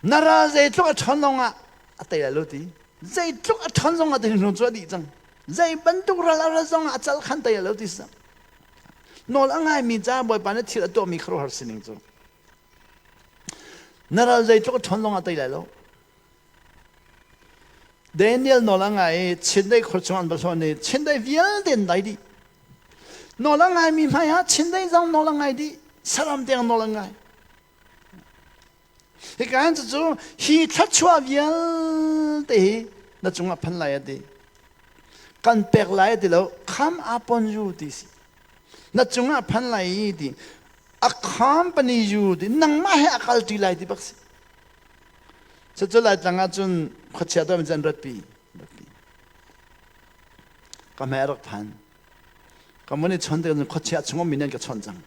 na ral zeitluk a ṭhawn zongah a tei lai lo ti zeitluk a ṭhawn zongah ti hnu cu a dih cang zei bantuk ral a rat zongah a cal khan tei lai lo ti si nawl a ngaimi ca Bawipa nih thil a tuahmi khuaruahhar sining cu na ral zeitluk a ṭhawn zongah tei lai lo Daniel nawl a ngai i chindeih khur chung an va hlawn i chindeih vialte an dai dih. Nawl a ngaimi hmai ah chindeih zong nawl a ngai dih, saram tiang nawl a ngai. Hika hin cucu hi thluachuah vialte hi na cungah phan lai a ti. Kan pek lai a ti lo, come upon you ti si. Na cungah phan lai i ti. Accompany you ti. Nangmah he a kalṭi lai ti bak si. Cucu Laitlang ahcun khuachia tuah mi cu an ratpi. Ratpi. Ka hmai a rak phan. Ka mun i chon tikah cun khuachia chung um mi nih an ka chawnh cang.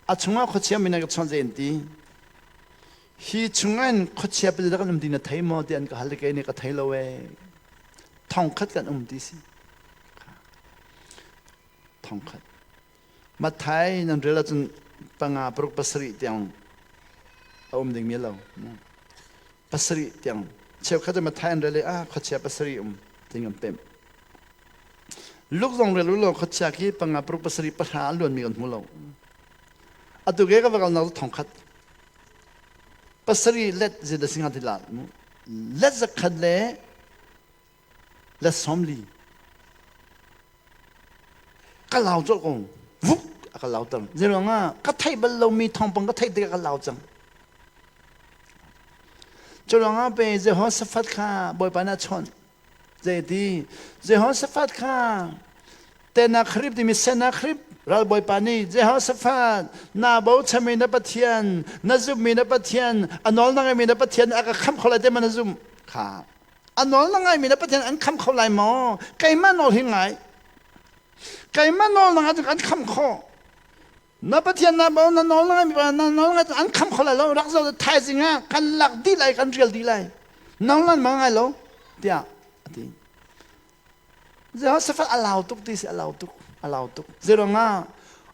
A chungah khuachia mi nih an ka chawnh zei an ti. Hi chungah in khuachia pazit kan um ti na thei maw ti an ka hal i kei nih ka thei lo ee. Thong khat kan um ti si. Thong khat. Matthai nan rel ahcun panga paruk pasarih tiang a um dingmi lo. Pasarih tiang. Cheukhat cu Matthai an rel i ah khuachia pasarih um ting an pemh. Luk zong rel u law khuachia khi panga paruk pasarih pahra an luanmi kan hmu lo. Atu ke ka va kalnak cu thong khat. Pasarih let zit a singa ti la mu. Let zakhat le let 40. Ka lau colh ko. Vuk a ka lauter. Zeiruangah ka theih bal lomi thawngpang ka theih tikah ka lau cang. Curuangah pe Jehoshaphat kha Bawipa nih a chawnh. Zeiti Jehoshaphat kha Tenakhrib timi Senakhrib ralbawipa nih Jehoshaphat na bochanmi na Pathian na zumhmi na Pathian a nawl na ngaihmi na Pathian a ka khamh kho lai ti ma na zumh kha a nawl na ngaihmi na Pathian an kham kho lai maw? Keimah nawl hi ngai. Keimah nawl na ngai an kham kho. Na Pathian na bo na nawl na ngaihmi na nawl ngai an kham kho lai lo. Rak zo thaizing ah kan lak dih lai kan rial dih lai. Nawl nan ma ngai lo tiah a ti. Jehoshaphat a lau tuk ti si a lau tuk a lau tuk. Zeruangah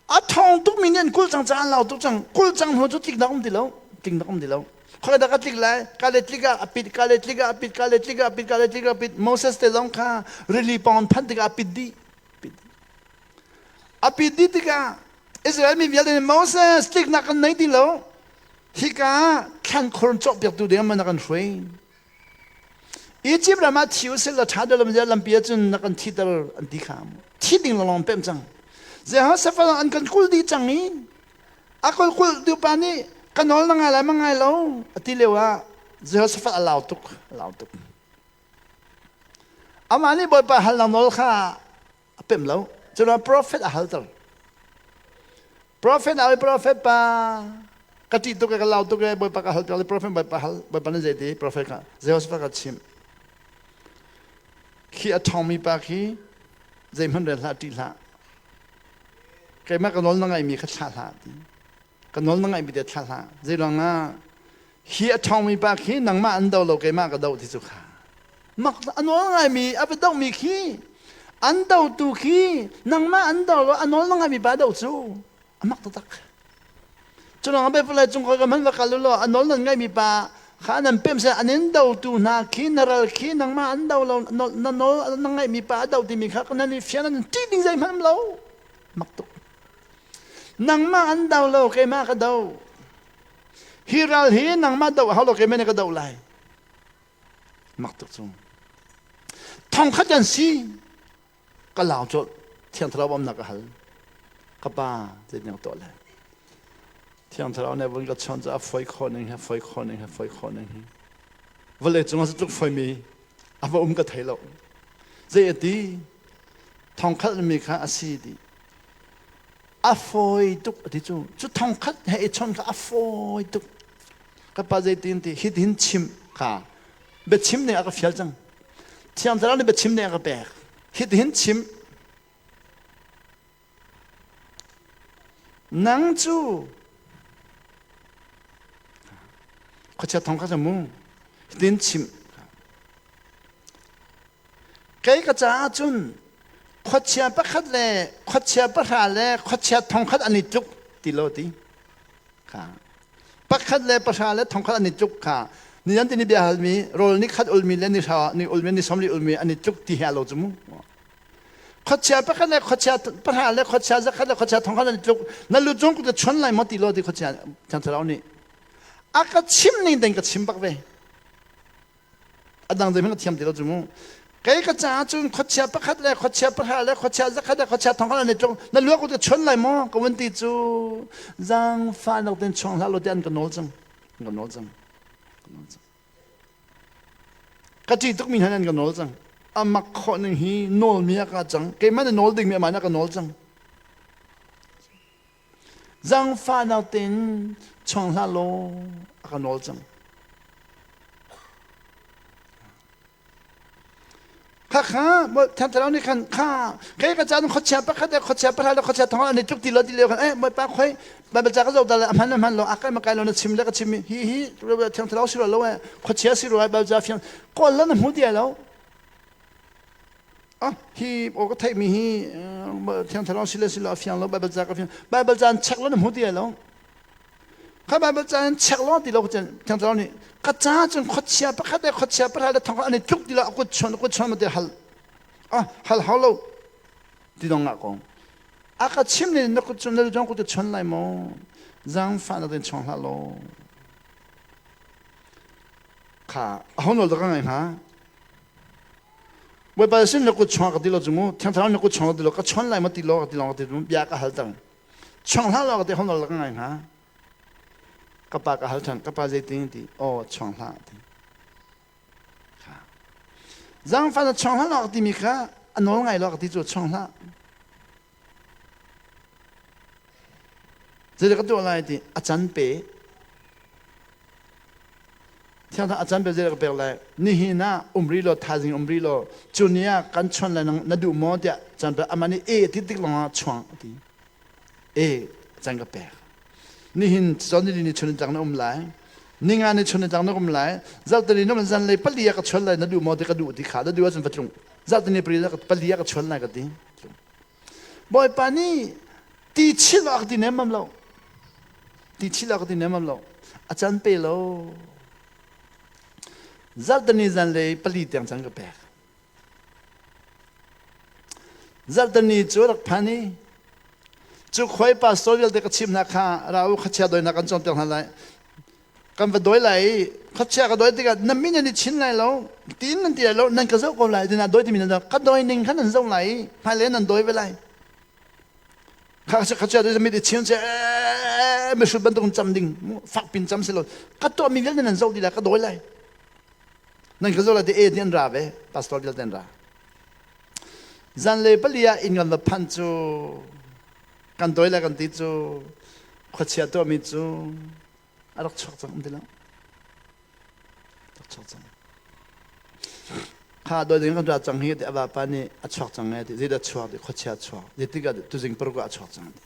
a thong tuk mi nih an kul cang caah an lau tuk cang. Kul cang hnu cu tlik dak um ti lo. Tlik dak um ti lo. Khoi dah ka tlik lai? Ka le tlik ah a pit, ka le tlik ah a pit, ka le tlik ah a pit, ka le tlik ah a pit. Moses te zong kha rili pawng phanh tikah a pit dih. Pit. A pit dih tikah Israel mi vialte nih Moses tliknak kan nei ti lo. Hika thlan khor cawhpiaktu ding man na kan hruai. Egypt ram ah thi usih law ṭha deuh lam lampi ahcun na kan thiter an ti kha thi ding lawnglawng pemh cang. Jehoshaphat an kan kul dih cang i a kul kul tu pa nih ka nawl na ngai lai ma ngai lo a ti lio ah Jehoshaphat a lau tuk a lau tuk. Amah nih Bawipa halnak nawl kha a pemh lo. Cun prophet a halter. Prophet a prophet pa ka ṭih tuk ka lau tuk e Bawipa ka hal piak prophet Bawipa hal Bawipa nih zeiti prophet kha Jehoshaphat ka chimh khi a ṭhawngmi pa khi zeihmanh rel hlah ṭih hlah keimah ka nawl na ngaihmi kha thlah hlah ti ka nawl na ngaihmi te thlah hlah zeiruangah hi a ṭhawngmi pa khi nangmah an do lo keimah ka do ti cu kha mak a nawl ngaimi a va dohmi khi an dotu khi nangmah an do lo a nawl na ngaimi pa do cu a mak taktak. Cu lawng ah vawlei cung ka hmanh va kal u law a nawl nan ngaihmi pa kha nan pemh seh an in dotu hna khi na ral khi nangmah an do lo na nawl na ngaihmi pa a do timi kha nan i fian an ṭih ding zeihmanh um lo mak tuk nangmah an do lo keimah ka do hi ral hi nangmah do hau lo keimah nih ka do lai mak tuk cu thongkhat kan si ka lau colh Thiang Thlarau bawmhnak ka hal ka pa zeitin ka tuah lai Thiang Thlarau nih vun ka chawnh cu a foi khawh ning hi foi khawh ning hi foi khawh ning hi vawlei cung ah tluk foimi a va um ka thei lo zei a ti thongkhat mi kha a si ti a fawi tuk a ti cu cu thongkhat he i chawnh kha a fawi tuk ka pa zeitin ti hitin chim kha biachim ning a ka fial cang Thiang Thlarau nih biachim ning a ka pek. Hitihin chim. Nang cu khuachia thong kha mu hitin chim. Kei ka caah cun khuachia pakhat le khuachia pahra le khuachia thong khat an i tluk ti lo ti. Kha pakhat le pahra le thongkhat an i tluk kha ni an tini bia halmi rawl ni khat ulmi le ni hra ni ulmi ni 40 ulmi an i tluk ti he lo cu mu khuachia pakhat le khuachia pahra le khuachia zakhat le khuachia thongkhat an i tluk na lu cung ku chon lai maw ti lo ti khuachia thiang thlarau nih a ka chim ning den ka chim bak ve A dang zeihmanh a thiam ti lo cu mu. Kei ka caah cun khuachia pakhat le khuachia pahra le khuachia zakhat le khuachia thongkhat an i tlung. Na luak ka chon lai maw? Ka vun ti cu zaangfahnak tein chuang hlah law tiah an ka nawl cang. An ka nawl cang. Ka nawl cang. Ka ṭih tukmi hna an ka nawl cang. A mak khawh ning hi nawl mi a ka cang. Keimah nih nawl dingmi amah nih a ka nawl cang. Zaangfahnak tein chuang hlah law a ka nawl cang. Kha kha Thiang Thlarau nih khan kha kei ka caan khuachia pakhat le khuachia pahra le khuachia thong an i tluk ti lo ti lio khan eh Bawipa khoi Baibal ca ka zoh ta le a hman a hman lo a kai ma kai lo na chim le ka chim hi hi Thiang Thlarau si lo eh khuachia si ro Baibal ca fiang kawl lo na hmu ti lo ah hi o ka theih mi hi Thiang Thlarau si le si lo a fiang lo Baibal ca ka fiang Baibal ca an check lo na hmu ti lo Kha Baibal ca in check lo ti lo Thiang Thlarau nih ka ca cun khuachia pakhat le khuachia pakhat le thong an i tluk ti lo a kut chuan a kut chuan te hal ah hal hau lo ti dong ngah kong a ka chim ni na kut chun na jong kut chuan lai maw zaangfah na den chuang hlah law kha a hon lo da ka ngai hnga Bawipa sin na kut chuang ka ti lo cu mu Thiang Thlarau na kut chuang ka ti lo ka chuan lai ma ti lo ka ti long ka ti bia ka hal tang Chuang hlah law ka ti hon la ka ngai hnga. Ka pa ka hal ṭhan, ka pa zeitin ti, aw chuang hlah ti. Kha. Zaangfah na chuang hlah law ka timi kha a nawl ngai law ka ti cu chuang hlah. Zeidah ka tuah lai ti, a can pe. Thiang a can pe zei ka pek lai nihin ah um ri law thaizing um ri law cu ni ah kan chuan lai na duh maw tiah can pe amah nih e ti tik lawng ah chuang a ti e can ka pek nihin chon ni ni chun tang na um lai ninga ni chun tang na um lai zartani na zan lei pali ah ka chuan lai na duh maw ti ka duh ti kha na duh ahcun va tlung zartani pali pali ah ka chuan lai ka ti Bawipa nih ti chil ah ka ti nemmam lo. Ti chil ah ka ti nemmam lo. A can pe lo. Zarhteni zanlei pali tiang can ka pek. Zarhteni cu rak phan i cu khuai pastor vialte ka chim hna kha ra u khuachia doinak kan cawnpiak hna lai. Kan va doi lai i khuachia ka doi tikah na min an i chin lai lo tiin nan ti lai lo nan ka zoh ko lai tina doi timi nan ka doi ning kha nan zoh lai i hmailei nan doi ve lai kha khuachia doi mit i chin che mihrut bantuk in cam ding fak pin cam si lo ka tuah mi vialte nan zoh dih lai ka doi lai nan ka zoh lai ti e ti an ra ve pastor vialte an ra zanlei pali ah inn kan va phan cu kan doi lai kan ti cu khuachia tuahmi cu a rak chuak cang um ti lo rak chuak cang kha doi ding kan ra cang hi ti a vapa nih a chuak cang e ti zeidah chuak ti khuachia chuak zeitik ah tuzing paruk ah a chuak cang ti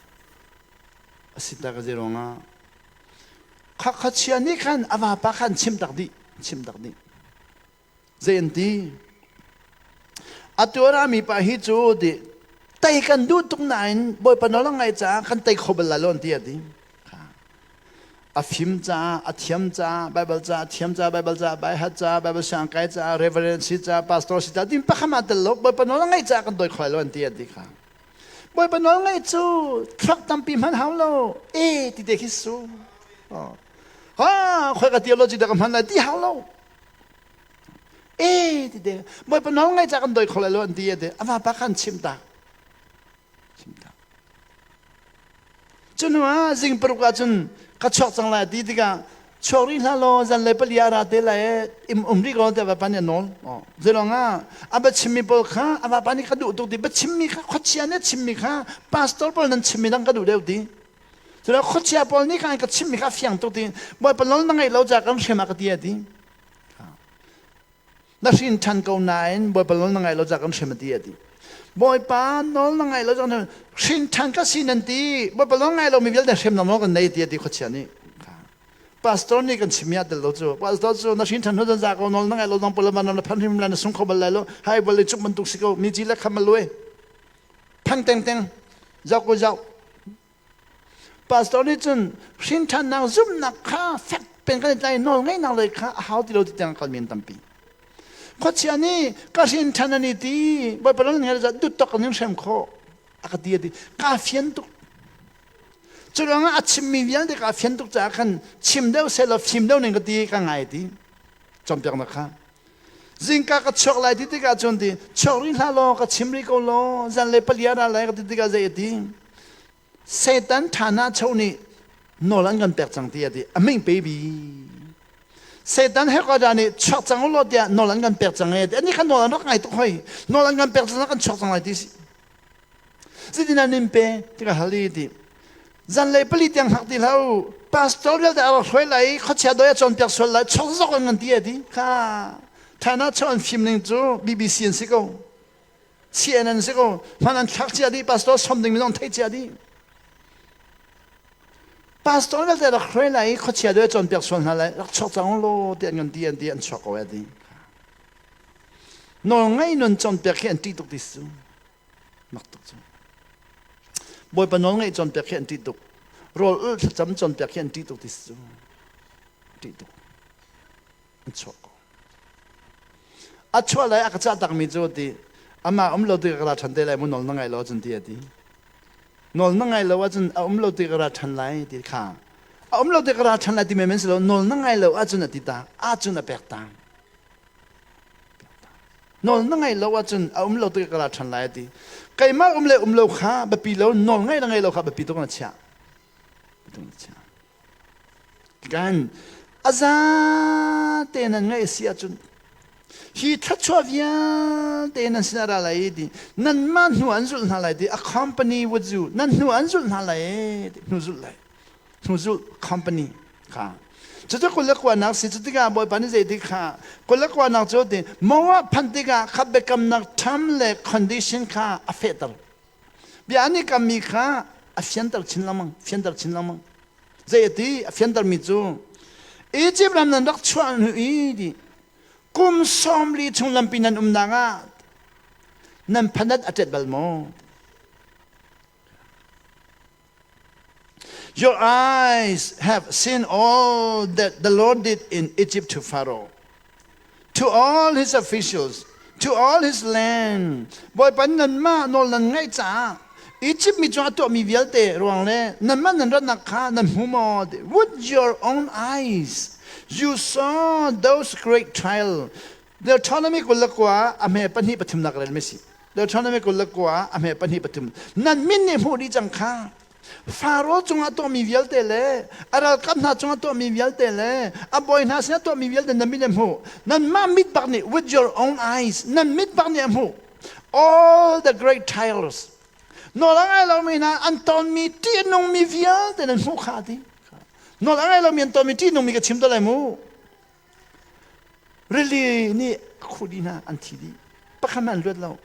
a si ta ka zei ruangah kha khuachia nih khan a vapa khan chim tak dih chim tak dih Zei an ti? Atu a rami pa hi cu ti tei kan duh tuk nain Bawipa nawl a ngaih caah kan tei kho bal lai lo an ti a ti. A fim caah, a thiam caah, Bible caah, a thiam caah, Bible caah, baihat caah, Bible siang kai caah, reverend si caah, pastor si caah, tin pakhat ma tel lo, Bawipa nawl a ngaih caah kan doi kho lai lo an ti a ti kha. Bawipa nawl ngaih cu thluak tampi hman hau lo, e ti te khi su. Ha, khoi ka theology dah ka hman lai ti hau lo. E ti te Bawipa nawl ngai ca kan doi kho lai lo an ti ate a vapa khan chim ta chim ta cu hnu ah zing paruk ah cun ka chuak cang lai ti tikah chuak rih hlah law zan lei pali ah ra te lai im um rih ko te vapa nih a nawl zelong ah a ba chimmi pawl kha a vapa nih ka duh tuk ti ba chimmi kha khuachia nih chimmi kha pastor pawl nan chimmi dang ka duh deuh ti Cula khuachia pawl nih khan ka chimmi kha fiang tuk ti Bawipa nawl na ngaih lo ca kan hrem ah ka ti a ti. Na hrin ṭhan ko nain Bawipa nawl na ngaih lo ca kan hrem a ti a ti. Bawipa nawl na ngaih lo ca kan hrin ṭhan ka si nan ti. Bawipa nawl ngai lomi vialte hrem na maw kan nei ti a ti khuachia nih. Pastor nih kan chimmi ah tel lo cu. Pastor cu na hrin ṭhan hnu zan za ko nawl na ngaih lo zong pula van na phan hrim lai na sung kho bal lai lo. Hai bal cuk bantuk si ko mi ci le kham a luai. Phang teng teng zau ko zau. Pastor nih cun hrinṭhannak zumhnak kha fek peng kan i tlai nawl ngeihnak lei kha a hau ti lo ti tiang a kalmi an tampi. Khuachia nih ka hrinṭhan an i ti Bawipa nan ngai zat duttok an in hrem khawh a ka ti a ti kaa fian tuk. Cu ruangah a chimmi vialte kaa fian tuk caah khan chim deuh sehlaw fim deuh ning ka ti ka ngai ti cawnpiaknak kha. Zingka ka chuak lai ti tikah cun ti chuak rih hlah law ka chim rih ko law zanlei palia ra lai ka ti tikah zei a ti Satan ṭhana cho nih nawl an kan pek cang ti a ti a ming pe bi Satan hekoda nih chuak cang u law tiah nawl an kan pek cang e ti ani kha nawl an rak ngai tuk hoi nawl an kan pek cang kan chuak cang lai ti si Zeitin an in pe ti ka hal i ti zanlei pali tiang hngak ti hlah u pastor vialte a rak hruai lai i khuachia doi a cawnpiak sual lai chok zok an kan ti a ti kha. China chuah an fim ning cu BBC an si ko. CNN si ko. Hman an thlak cia dih, pastor som ding mi zong theih cia dih. Pastor vialte rak hruai lai i khuachia deuh cawnpiak sual hna lai, rak chuak cang law ti an kan ti an ti an chuak ko ai ti. Nawl ngai nun cawnpiak hi an ṭih tuk ti su. Mak tuk cu. Bawipa nawl ngaih cawnpiak hi an ṭih tuk. Rawl ulh thlacam cawnpiak hi an ṭih tuk ti su. Ṭih tuk. An chuak ko. A chuah lai a ka cah takmi cu ti amah um lo ti ka ra ṭhan te lai mu nawl na ngai lo cun ti a ti. Nawl na ngai lo ahcun a um lo ti ka ra ṭhan lai ti kha. A um lo ti ka ra ṭhan lai ti men men si lo nawl na ngai lo ahcun a ti ta ahcun a pek ta. Nawl na ngaih lo ahcun a um lo tik ka ra ṭhan lai a ti. Keimah um le um lo kha biapi lo, nawl ngaih le ngaih lo kha biapi tuk na chiah. Biapi na chiah. Kan a za te nan ngaih si ahcun hi thluachuah vialte nan sinah ra lai ti nanmah hnu an zulh hna lai ti a company with you nan hnu an zulh hna lai ti hnu zulh lai hnuzulh company kha cucu kul le kuanak si cu tikah bawipa nih zei ti kha kul le kuanak cu ti Moab phanh tikah kha biakamnak term le condition kha a fehter bia an i kammi kha a fianter chin lengmang fianter chin lengmang zei a ti a fianter mi cu Egypt ram nan rak chuah hnu i ti kum 40 chung lampi nan umnak ah nan phanat a ṭet bal maw Your eyes have seen all that the Lord did in Egypt to Pharaoh, to all his officials, to all his land. Bawipa nanmah nawl nan ngaih caah Egypt mi cungah tuahmi vialte ruang le nanmah nan ratnak kha nan hmu maw? With your own eyes you saw those great trial. Deuteronomy 29 a hme pahnih pathumnak rel mi si. Deuteronomy 29 a hme pahnih pathum. Nan min nih hmuh dih cang kha. Faro cungah tuahmi vialte le a ralkap hna cungah tuahmi vialte le a bawi hna sinah tuahmi vialte nan mit nih hmuh. Nanmah mit bak nih with your own eyes nan mit bak nih a hmuh. All the great trials. Nawl a ngai lomi hna an tonmi ṭih a nungmi vialte nan hmuh kha ti. Nawl a ngai lomi an tonmi ṭih nungmi ka chim te lai mu. Rili nih a khuh dih hna, an thi dih. Pakhat hmanh an luat lo.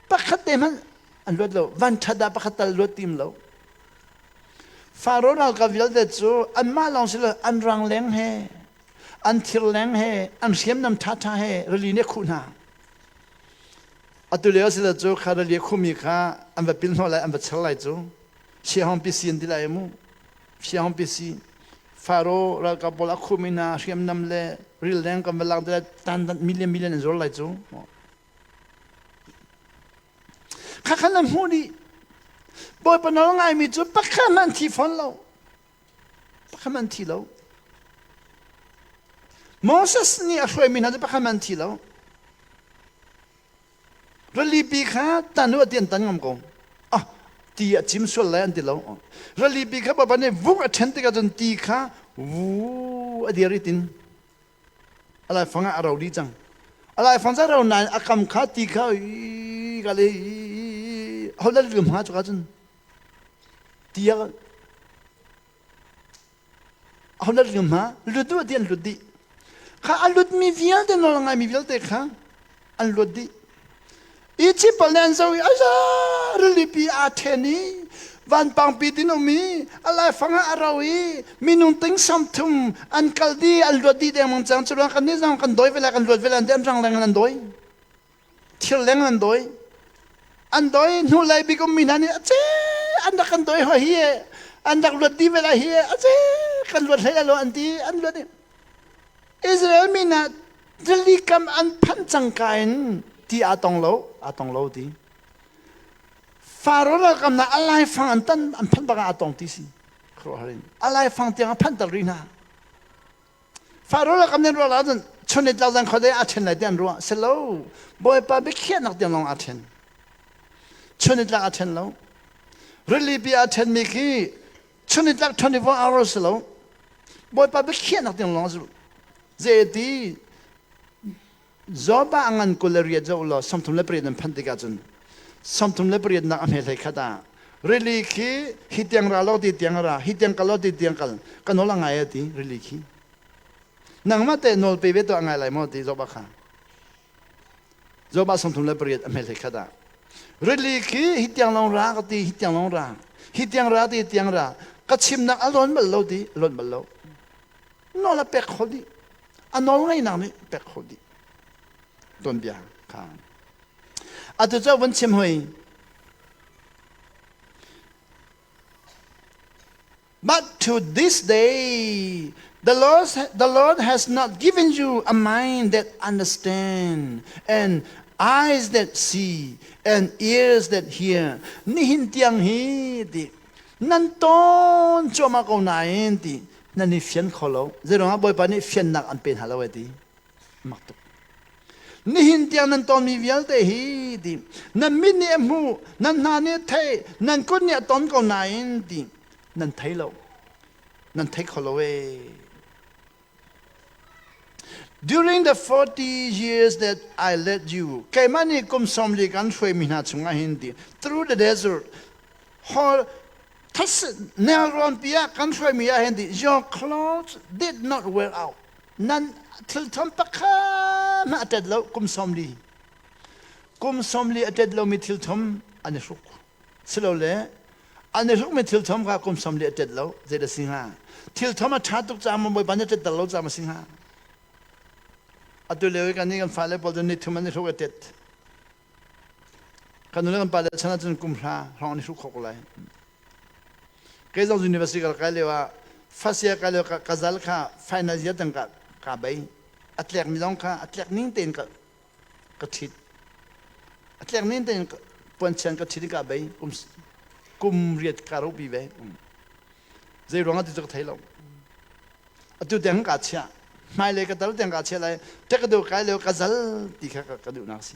Pakhat te hmanh an luat lo. Van ṭhat ah pakhat tal luat tim lo. Faro ralkap vialte cu anmah lawng si lo, an rangleng he, an thirleng he, an hriamnam ṭhaṭha he rili nih a khuh hna. Atu lio si lo cu kha rili a khuhmi kha an va pil hnawh lai, an va char lai cu. Siahawng pisi an ti lai mu. Siahawng pisi. Faro ralkap pawl a khumi hna hriamnam le rilleng kan va lak te tan million million an zuar lai cu. Kha khan an hmuh dih. Bawipa nawl ngaimi cu pakhat hmanh an thi fawn lo. Pakhat hmanh an thi lo. Moses nih a hruaimi hna cu pakhat hmanh an thi lo. Rilipi kha tan u ti an tan ngam ko. Ah, ti a cim sual lai an ti lo. Rilipi kha Bawipa nih vuk a ṭhen tikah cun ti kha wu a dir i tin. A laifang ah a ro dih cang. A laifang cu a ro nain a kam kha ti kha i ka le ho dah lum hnga cuka cun ti a Aho lut ngam hna? Lut duh ti an lut dih. Kha a lutmi vialte nawl ngaimi vialte kha an luat dih. Egypt pal nih an zoh i aza rilipi aa then i vanpangpi tin um i a laifang ah a ro i minung ting 30 an kal dih an luat dih dengmang cang cu ruang kan nih zong kan dawi ve lai kan luat ve lai an ti an rang leng in an dawi thir leng an dawi an dawi hnu lei bik ummi hna nih ace an rak kan dawi hoi hi an rak luat dih ve lai hi ace kan luat hlei lo an ti an luat Israel mi hna rili kam an phanh cangka in ti aa tong lo aa tong lo ti Faro ralkam hna a laifang an tan an phanh bak ah aa tong ti si khuaruahhar in a laifang tiang a phanter rih hna Faro ralkap nih an ruah ahcun chun i tlak zan khuadei aa ṭhen lai ti an ruah. Si lo, Bawipa biakhiahnak tiang lawng aa ṭhen. Chun i tlak aa ṭhen lo. Rilipi aa ṭhenmi khi chun i tlak 24 hours si lo. Bawipa biakhiahnak tiang lawng a zulh. Zeiti Job ah a ngan 28 zoh law 38 nan phanh tikah cun 38 nak a hme hlei khat ah rili khi hi tiang ra lo ti tiang ra hi tiang kal lo ti tiang kal ka nawl a ngai a ti rili khi. Nangmah teh nawl pe ve tuah ngai lai maw ti Job ah kha. Job ah 38 a hmel khat ah. Rili khi hi tiang long ra ka ti, hi tiang long ra. Hi tiang ra ti, tiang ra. Ka chimnak a lawn bal lo ti, lawn bal lo. Nawl a pek kho dih. A nawl ngaihnak nih pek kho dih. Ton bia kha. Atu cu vun chim hoi. But to this day, the Lord has not given you a mind that understand and eyes that see and ears that hear. Nihin tiang hi ti nan ton cuahmah ko nain ti nan i fian kho lo. Zeiruangah Bawipa nih fiannak an pe hna lo e ti. Mak tuk. Nihin tiang nan tonmi vialte hi ti nan mit nih a hmuh, nan hna nih a theih, nan kut nih a ton ko nain ti nan thei lo. Nan thei kho lo ee. During the 40 years that I led you, keimah nih kum 40 kan hruaimi hna chungah hin ti, through the desert, hall thas nelrawn pi ah kan hruaimi ah hin ti, your clothes did not wear out. Nan thilthom pakhat hmanh a ṭet lo kum 40. Kum 40 a ṭet lomi thilthom an i hruk. Silole an i hrukmi thilthom kha kum 40 a ṭet lo. Zei dah si hnga? Thilthom a ṭha tuk caah maw Bawipa nih a ṭetter lo caah maw si hnga? Atu lio i kan nih kan fale pawl cu ni thum an i hruk a ṭet. Kan nu le kan pale chan ahcun kum hra hrawng an i hruk kho ko lai. Kei zong university ka kai lio ah first year kai lio ka zal kha final year tang ka ka bei. A tlek mi zong kha a tlek ning tein ka ka ṭhit. A tlek ning tein puanchian ka ṭhit i ka bei. Kum kum riat ka ro pi ve. Zei ruang ah ti cu ka thei lo. Atu tiang ka chiah. Hmailei ka tal tiang ka chiah lai. Tek ka duh kai lio ka zal ti kha ka duhnak si.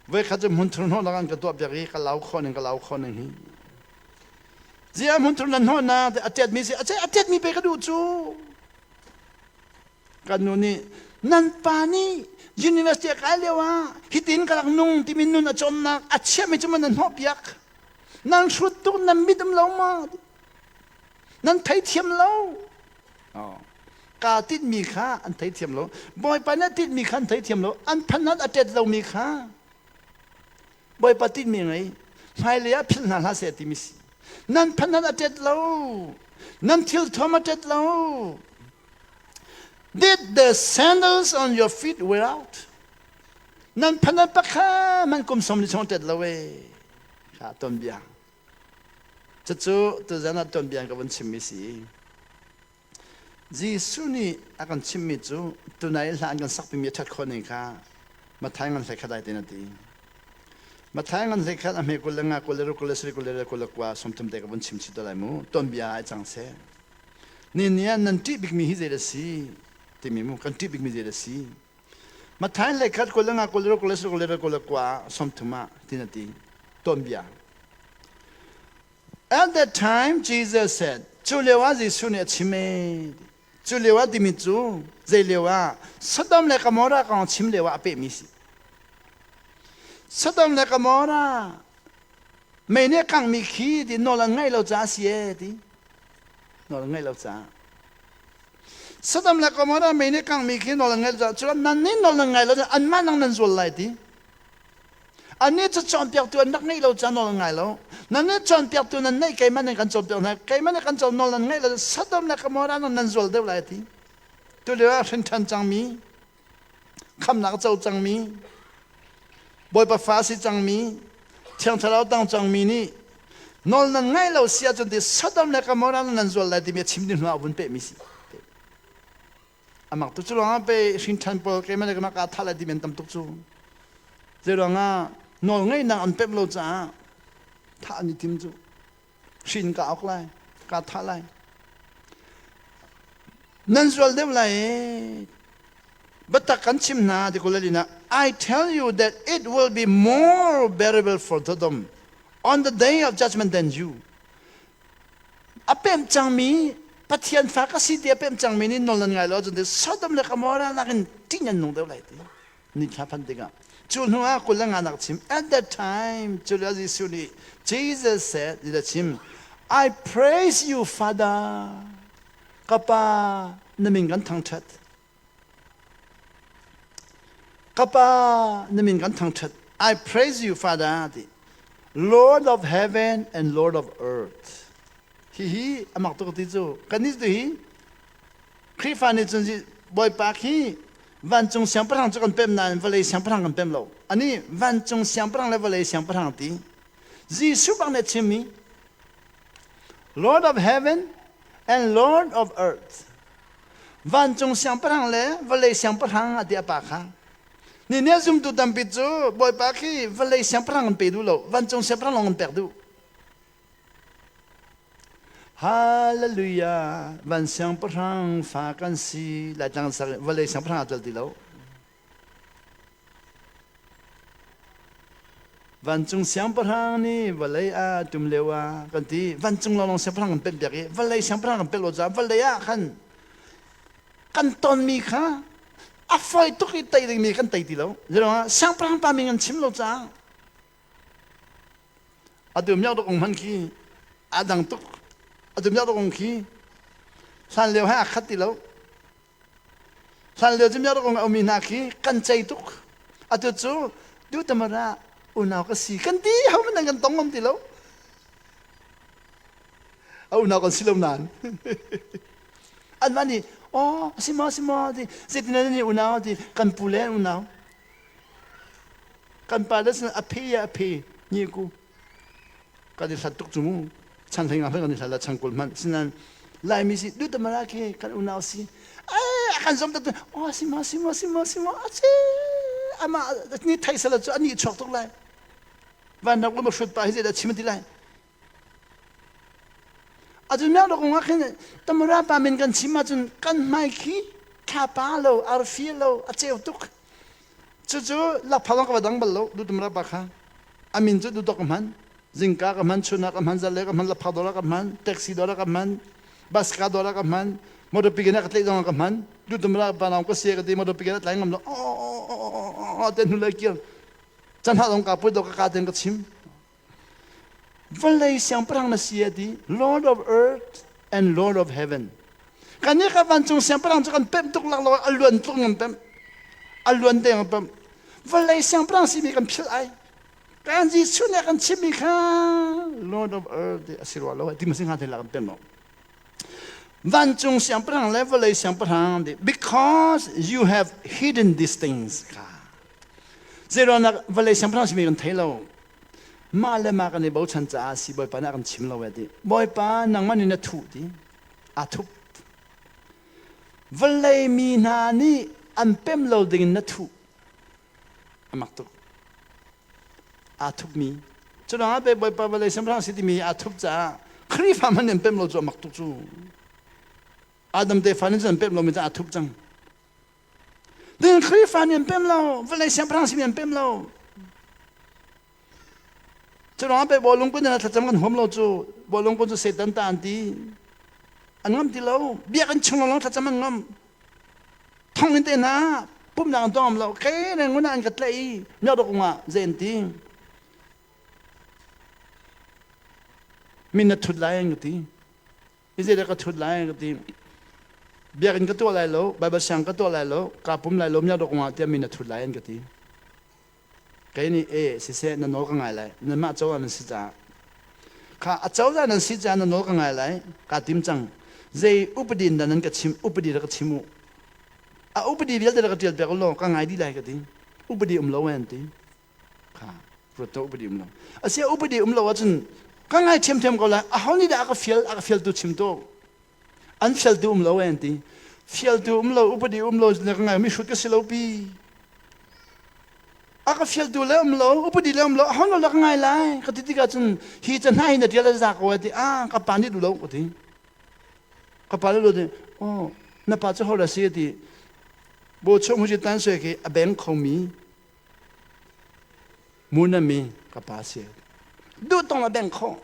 Voikhat cu hmunthur hnawhnak an ka tuah piak i ka lau khawh ning ka lau khawh ning hi. Ziah hmunthur nan hnawhnak a ṭiatmi si a ṭiatmi pe ka duh cu. Kan nu nih nan pa nih university a kai lio ah hitin ka rak nung timi nun a cawnnak a chiahmi cu man nan hnawh piak. Nan hrut tuk nan mit um lo ma? Nan theithiam lo. Kaa tinhmi kha an theithiam lo. Bawipa nih a tinhmi kha an theithiam lo. An phanat a ṭet lomi kha Bawipa tinhmi ngei. Hmailei ah philh hna hlah seh timi si. Nan phanat a ṭet lo. Nan thil thuam a ṭet lo. Did the sandals on your feet wear out? Nan phanat pakhat man kum 40 chung a ṭet lo ee. Kha ton bia. Cucu tuzan ah tuanbia ka vun chimmi si. Jesuh nih a kan chimmi cu tunai hla an kan sakpimi a ṭhat khawh ning kha Matthai ngan hlei khat ai tin a ti. Matthai ngan hlei khat a hme 25 26 24 29 30 te ka vun chim chih te lai mu. Tuanbia ai cang seh. Ni ni ah nan ṭih bikmi hi zei dah si timi mu kan ṭih bikmi zei dah si. Matthai hlei khat 25 26 24 29 30 ah tin a ti. Tuanbia. At that time, Jesus said, cu lio ah Jesuh nih a chim ee. Cu lio ah timi cu zei lio ah Sodom le Gomorrah kong chim lio ah a pehmi si. Sodom le Gomorrah mei nih a kanghmi khi ti nawl an ngaih lo caah si ee ti. Nawl an ngaih lo caah. Sodom le Gomorrah mei nih kanghmi khi nawl an ngaih lo caah cu nan nih nawl nan ngai lo anmah nang nan zual lai ti. Annih cu cawnpiaktu an rak ngeih lo caah nawl an ngai lo. Nan nih cawnpiaktu nan neih keimah nih kan cawnpiak hna. Keimah nih kan cawn nawl nan ngeih lo. Sodom le Gomorrah nan nan zual deuh lai a ti. Tulio ah hrin ṭhan cangmi, khamnak a co cangmi, Bawipa fa a si cangmi, Thiang Thlarau tang cangmi nih nawl nan ngaih lo si ahcun ti Sodom le Gomorrah nan zual lai timi a chim ding hnu ah vun pehmi si. Amak tu cu ruangah pe hrin ṭhan pawl keimah le keimah kaa thah lai timi an tam tuk cu. Zei ruangah nawl ngeihnak an pemh lo caah thah an i tim cu. Hrin ka awk lai, kaa thah lai. Nan zual deuh lai ee. Biatak kan chim hna ti kul I tell you that it will be more bearable for Sodom on the day of judgment than you. A pemh cangmi Pathian fa ka si ti a pemh cangmi nih nawl nan ngai lo ahcun Sodom le Gomorrah nakin ṭih nan nung deuh lai ti ni thla phan tikah cu hnu ah 25 nak chim. At that time, cu lio Jesuh nih, Jesus said, ti chim, "I praise you, Father," ka pa na min kan thangṭhat. Ka Pa, na min kan thangṭhat. I praise you, Father, ti. Lord of heaven and Lord of earth. Hihi amak tuk ti cu. Kan nih tu hi Khrihfa nih cun Bawipa khi vancung siangpahrang cu kan pem nain vawlei siangpahrang kan pem lo. Ani vancung siangpahrang le vawlei siangpahrang ti. Jesuh bang nih a chimmi Lord of heaven and Lord of earth. Vancung siangpahrang le vawlei siangpahrang a ti a pa kha. Ni nih zumtu tampi cu Bawipa khi vawlei siangpahrang an pe duh lo, vancung siangpahrang lawng an pek duh. Hallelujah! Van siangpahrang fa kan si. Laitlang sak vawlei siangpahrang aa tel ti lo. Vancung siangpahrang nih vawlei ah tum lio ah kan ti. Vancung lawnglawng siangpahrang kan pemh piak i vawlei siangpahrang kan pek lo caah vawlei ah khan kan tonmi kha a fawi tuk i tei dingmi kan tei ti lo. Zeiruangah siangpahrang pa min kan chim lo caah Atu miak dok hman khi a dang tuk. Atu miak dok khi hlan lio he a khat ti lo. Hlan lio cu miak dok a ummi hna khi kan cei tuk. Atu cu du tamara unau ka si kan ti ho man kan tong ngam ti lo. A unau kan si lo nain. Anmah nih oh si maw si maw ti zeitin nan nih unau ti kan pu le unau Kan pa le sin a phe a phe ni ku kan i hlat tuk cu mu chan hlei nga hmanh kan i hlat la chan kul hmanh sinan Laimi si du tamara ke kan unau si ai kan zom tat oh si ma si ma si ma si ma ache ama ni thai sala cu ani chuak tuk lai van nak lu ma hrut pa hi zei dah chim ti lai Atu miak kong ah khin tamara pa min kan chim ahcun kan hmai khi thlapa lo arfi lo a ceu tuk. Cucu lakphak ka va dang bal lo du tamara pa kha. A min cu dutok ka hman. Zingka ka hman, chun ah ka hman, zanlei ka hman, lakphak dawr ah ka hman, taxi dawr ah ka hman, bus ka dawr ah ka hman, motor pikin ah ka tlaih zong ah ka hman. Du tamara pa naung ka sia ka ti motor pikin ah tlai ngam lo. Oh, te hnu lei kir. Chan ha dong ka pui do ka ka ten ka chim. Vawlei siangpahrang na si a ti. Lord of earth and Lord of heaven. Kan nih ka vancung siangpahrang cu kan pemh tuk lak lo a luan tluk ngam pemh. A luan te ngam pemh. Vawlei siangpahrang simi kan philh ai. Kan Jesuh nih kan chimmi kha Lord of earth a si rua lo ti ma si hnga te la kan pemh lo. Vancung siangpahrang le vawlei siangpahrang because you have hidden these things kha Zeiruangah vawlei siangpahrang simi kan thei lo. Mah le mah kan i bochan caah si Bawipa nih a kan chim lo e ti. Bawipa nangmah nih na thuh ti. Aa thup. Vawlei mi hna nih an pem lo ding in na thuh. A mak tuk. Aa thupmi. Cu ruangah pe Bawipa vawlei siangpahrang si timi aa thup caah Khrihfa hmanh nih an pem lo cu a mak tuk cu. Adam tefa nih cun an pem lomi cu aa thup cang. Tin Khrihfa nih an pem lo, vawlei siangpahrang simi an pem lo. Cu ruangah pei bawlung kun in thlacam kan huam lo cu bawlung kun cu Satan ta an ti. An ngam ti lo. Biakinn chung lawng thlacam an ngam. Thong in te hna pumnak an tuah ngam lo. Kei le ngun ah an ka tlaih i miak dok ungah zei an ti. Min na thut lai an ka ti. Hi zeidah ka thut lai ka ti. Biakinn ka tuah lai lo, Bible siang ka tuah lai lo, kaa pum lai lo, miak dok tiah min na thut lai an ka ti. Kei nih e siseh na nawl ka ngai lai, nanmah cozah nan si caah. Kha a cozah nan si caah na nawl ka ngai lai, kaa tim cang. Zei upadi in dah nan ka chim, upadi rak ka chim u. A upadi vialte rak ka ṭial piak u law ka ngai dih lai ka ti. Upadi um lo an ti. Kha ruat to upadi um lo asia upadi um lo ahcun ka ngai ṭhiamṭhiam ko lai aho nih dah a ka fial a ka fialtu chim tu an fialtu um lo an ti fialtu um lo upadi um lo na ka ngai mi hrut ka si lo pi a ka fialtu le um lo upadi le um lo aho lo ka ngai lai ka ti tikah cun hi ca hna hi na ṭial a za ko ti a ka pa nih duh lo ka ti ka pa nih ti oh na pa cu ho dah si ti bo chung hu tan sui khi a beng khomi Munami ka pa si. Duh tong a beng kho.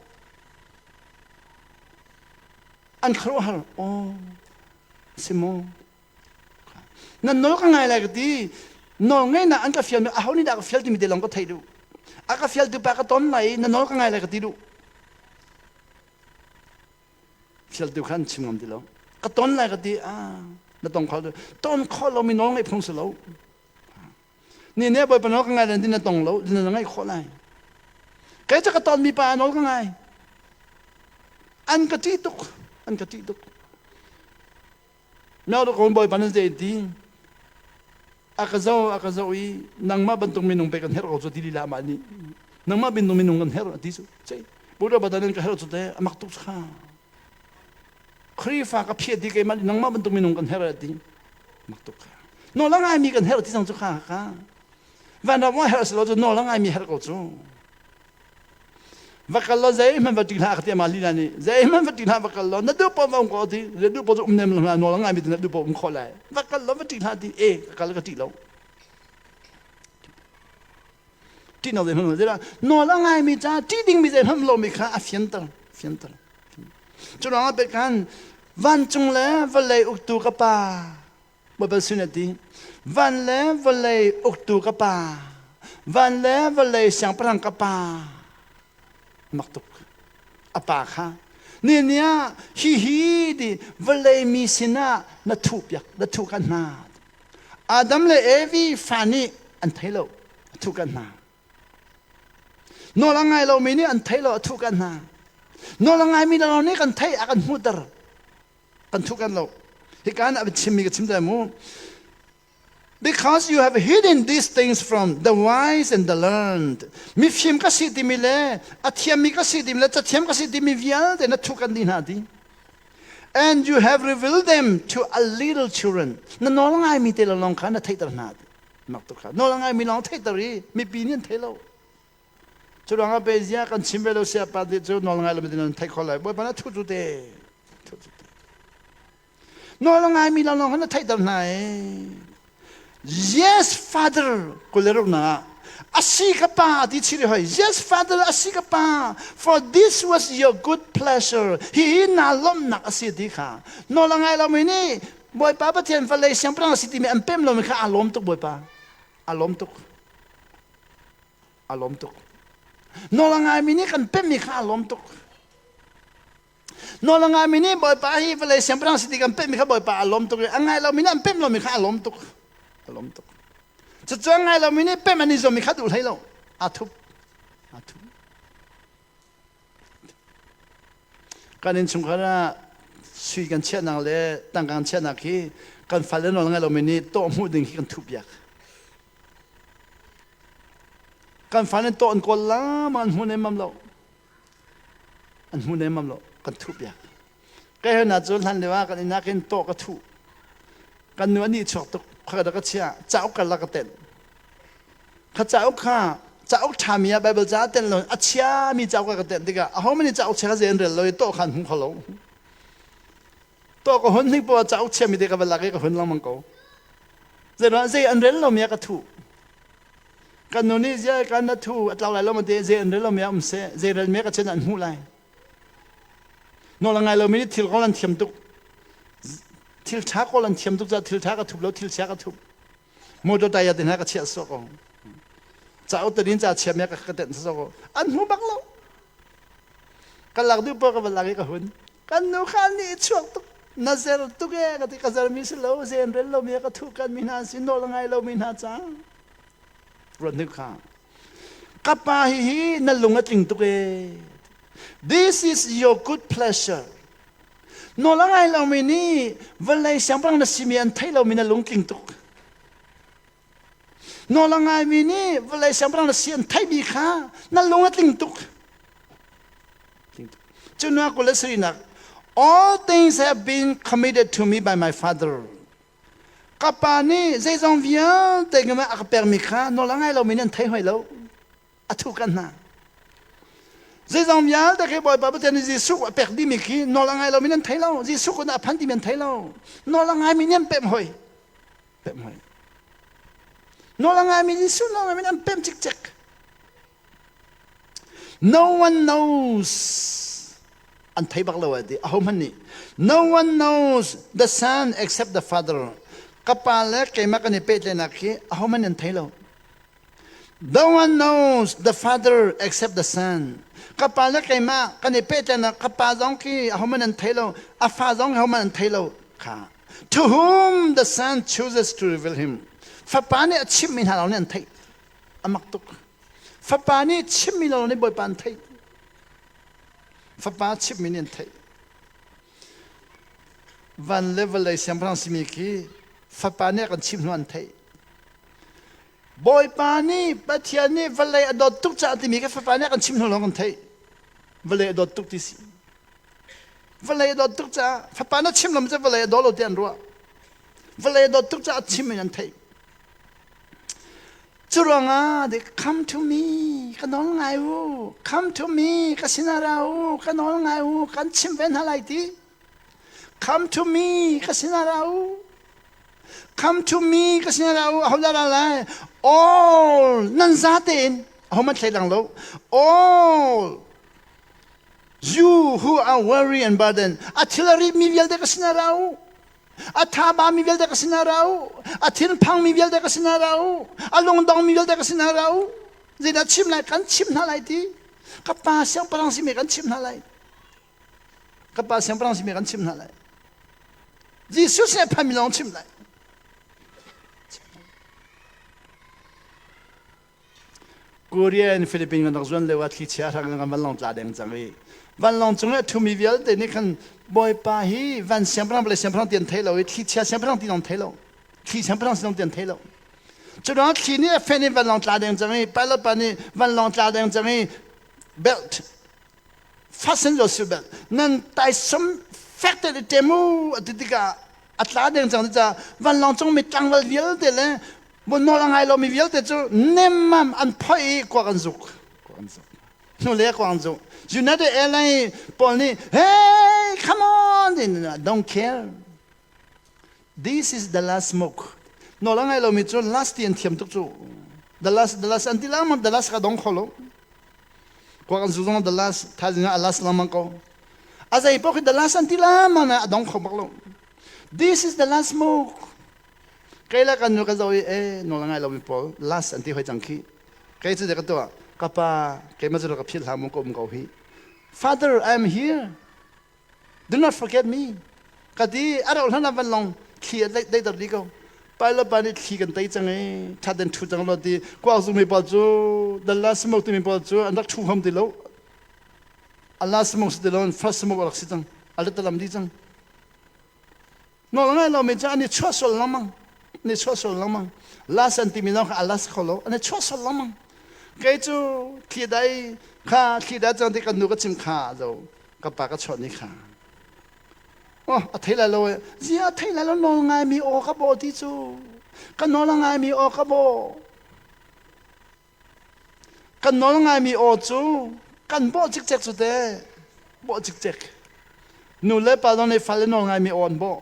An khuaruahhar. Oh, si maw? Nan nawl ka ngai lai ka ti. Nawl ngeinak an ka fial mi aho nih dah ka fial timi te lawng ka theih duh. A ka fialtu pa ka ton lai i na nawl ka ngai lai ka ti duh. Fialtu kha an chim ngam ti lo. Ka ton lai ka ti. Ah, na tong kho. Ton kho lo mi nawl ngeih phung si lo. Ni ne Bawipa nawl ka ngai len ti na tong lo, na ngaih khawh lai. Kei cu ka tonmi pa nawl ka ngai. An ka ṭih tuk, an ka ṭih tuk. Myo ko Bawipa nan zei ti? A ka zo, a ka zo i nangmah bantuk minung pe kan herh ko cu ti lila mah nih. Nangmah bantuk minung kan herh ti cu. Cei, Buddha bata nan ka herh cu te, a mak tuk kha. Khrihfa ka phiat di keimah nangmah bantuk minung kan herh ti. Mak tuk kha. Nawl a ngaimi kan herh ti cang cu kha kha. Vanram ah herh si lo cu nawl a ngaimi herh ko cu. Va kal lo zeihmanh va ṭih hlah ka ti ama lila nih zeihmanh va ṭih hlah va kal lo na duh paoh va um ko ti na duh paoh cu um nem lo nawl a ngaimi ti na duh paoh um khawh lai va kal lo va ṭih hlah ti e ka kal ka ṭih lo ṭih no zeihmanh lo zeidah nawl a ngaimi ca ṭih dingmi zeihmanh lomi kha a fianter fianter Cu ruangah pek khan vancung le vawlei uktu ka Pa Baibal sin a ti. Van le vawlei uktu ka Pa, van le vawlei siangpahrang ka Pa. Mak tuk. A pa kha ni ni ah hihi ti vawlei mi sinah na thuh piak na thuh kan hna. Adam le Evi fa nih an thei lo, a thuh kan hna. Nawl a ngai lomi nih an theih lo a thuh kan hna. Nawl a ngaimi lawng nih kan theih a kan hmuhter. Kan thuh kan lo. Hika ah a chimmi ka chim te mu. Because you have hidden these things from the wise and the learned. Mifim ka si timi le a thiammi ka si timi le cathiam ka si timi vialte na thuh kan dih hna ti. And you have revealed them to a little children. Na nawl ngaimi te lawng kha na theihter hna ti. Mak tuk kha. Nawl a ngaimi lawng theihter i mipi nih an thei lo. Cu ruangah pe zia kan chim ve lo sia pa ti cu nawl ngai lo mi nan thei kho lai. Bawipa na thu cu te. Thu cu te. Nawl a ngaimi lawng lawng kha na theihter hna i. Yes, Father, kuleruk na asi ka pa ti chiri hoi. Yes, Father, asi ka pa. For this was your good pleasure. Hi hi na lomnak asi ti kha. Nawl a ngai lo mi nih Bawipa Pathian vawlei siangpahrang a si timi an pem lomi kha aa lawm tuk Bawipa. Aa lawm tuk. Aa lawm tuk. Nawl a ngaimi nih kan pemmi kha aa lawm tuk. Nawl a ngaimi nih Bawipa hi vawlei siangpahrang si ti kan pemmi kha Bawipa aa lawm tuk i a ngai lomi nih an pem lomi kha aa lawm tuk. Aa lawm tuk. Cucu a ngai lomi nih pem an i zuammi kha duh hlei lo. Aa thup. Aa thup. Kan innchungkhar ah sui kan chiahnak le tangka kan chiahnak hi kan fale nawl ngai lomi nih tawh hmuh ding hi kan thuhpiak. Kan fale tawh an kawl lam an hmu nemmam lo. An hmu nemmam lo. Kan thuhpiak. Kai hna cu hlan lio ah kan inn ah khin tawh ka thuh. Kan nu a nih chuak tuk. Kha ka chia. Cauk ka la ka tenh. Kha cauk kha cauk ṭhami ah Baibal ca tenh lo a chiami cauk ka tenh tikah ahohmanh nih cauk chia kha zei an rel lo i tawh kha an hmu kho lo. Tawh ka hun hnik poah cauk chiami te ka va lak i ka hun lengmang ko. Zeiruang zei an rel lomi ah ka thuh. Kan nu nih zia kan na thu a tlau lai lo ma te zei an rel lomi ah um seh zei rel me ka chen an hmuh lai. Nawl a ngai lomi nih thil kawl an thiam tuk. Thil ṭha kawl an thiam tuk caah thil ṭha ka thup lo thil chia ka thup. Motor tire te hna ka chiah sawh ko. Cauk te ca chia me ka ka tenh sawh ko. An hmu bak lo. Ka lak duh poh ka va lak i ka hun. Kan nu kha nih chuak tuk. Na zer tuk e ka ti ka zer mi si lo zen rel lo mi ka thuh kan mi hna si nawl ngai lo mi hna ca. Ruat hnik kha. Ka pa hi hi na lung a tling tuk e. This is your good pleasure. Nawl a ngai lomi nih vawlei siangpahrang na simi an theih lomi na lungtling tuk. Nawl a ngaimi nih vawlei siangpahrang na si an theihmi kha na lung a tling tuk. Cu hnu 27 nak All things have been committed to me by my father. Ka pa nih zeizong vialte a ka pekmi kha nawl a ngai lomi nih an thei hoi lo. A thu kan hna. Zeizong vialte khi Bawipa Pathian nih Jesuh a pek dimi khi nawl a ngai lomi nan thei lo. Jesuh kun a phan timi an thei lo. Nawl a ngaimi nih an pemh hoi. Pemh hoi. Nawl a ngaimi Jesuh nawl a ngaimi an pemh cikcek. No one knows an thei bak lo ati aho hmanh nih no one knows the son except the father ka pa le keimah kan i pehtlaihnak khi aho hmanh an thei lo No one knows the Father except the Son. Ka pa le keimah kan i pehtlaihnak ka pa zong khi ahohmanh an thei lo, a fa zong ahohmanh an thei lo kha. To whom the Son chooses to reveal him. Fapa nih a chimhmi hna lawng nih an theih. A mak tuk. Fapa nih chimmi lawng nih Bawipa an theih. Fapa chimhmi nih an theih. Van le vawlei siangpahrang simi khi fapa nih a kan chimh hnu an theih. Bawipa nih Pathian nih vawlei a dawt tuk caah timi kha fapa nih a kan chimh hnu lawng kan theih. Vawlei a dawt tuk ti si. Vawlei a dawt tuk caah fapa na chim lo cu vawlei a daw lo ti an ruah. Vawlei a dawt tuk caah chim in an theih. Cu ruangah they come to me ka nawl ngai u come to me ka sinah ra u ka nawl ngai u kan chim ve hna lai ti come to me ka sinah ra u come to me ka sinah ra u aho dah ra lai all nan za tein aho man thlei dang lo all you who are weary and burdened a thil a ri mi vialte ka sinah ra u A thaba mi vialte ka sinah ra u. A thinphang mi vialte ka sinah ra u. A lungdong mi vialte ka sinah ra u. Zeidah chim lai? Kan chim hna lai ti. Ka pa siangpahrang simi kan chim hna lai. Ka pa siangpahrang simi kan chim hna lai. Jesuh sin phanmi lawng chim lai. Korea in Philippines kan rak zuan lio ah thlichia hrang in kan vanlawng tla deng cang i vanlawng cung i a ṭhumi vialte nih khan Bawipa hi van siangpahrang le siangpahrang ti an thei lo i thlichia siangpahrang ti zong thei lo thli siangpahrang si zong ti an thei lo cu ruangah thli nih a fen i vanlawng tla deng cang i pilot pa nih vanlawng tla deng cang i belt fasten your seat belt nan taisawm fek te ṭem u a ti tikah a tla deng cang caah vanlawng cung mi tlangval vialte le nawl a ngai lomi vialte cu nemmam an phoih i kuak an zuk kuak an zuk hnule kuak an zuk United Airlines pawl nih hey come on don't care this is the last smoke nawl a ngai lomi cu last ti an thiam tuk cu the last the last an ti lengmang the last ka dong kho lo kuak an zu zong the last thaizing ah a last lengmang ko a zei paoh khi the last an ti lengmang na a dong kho bak lo this is the last smoke Kei le kan nu ka zoh i e nawl a ngai lomi pawl last an ti hoi cang khi. Kei cu ka tuah ka pa keimah cu ka philh hlah mu ka um ko hi. Father, I am here. Do not forget me. Ka ti a rauh hlan ah vanlawng thli a deiter dih ko. Pilot pa nih thli kan tei cang i ṭhat in ṭhu cang lo ti kuak zungmi pawl cu the last smoke timi pawl cu an rak ṭhu hom ti lo. A last smoke si ti lo first smoke a rak si cang. A let lam dih cang. Nawl ngai lomi cu an i chuah sual lengmang. An i chuah sual lengmang. Las an timi zong kha a las kho lo. An i chuah sual lengmang. Kei cu thli dai kha thli dai cang ti kan nu ka chim kha zo ka pa ka chuah ni kha. Oh, a thei lai lo e. Zia a thei lai lo nawl ngai mi aw ka bo ti cu. Ka nawl ngai mi aw ka bo. Kan nawl ngaimi aw cu kan bawh cikcek cu te bawh cikcek. Nu le pa zong nih fale nawl ngaimi aw an bawh.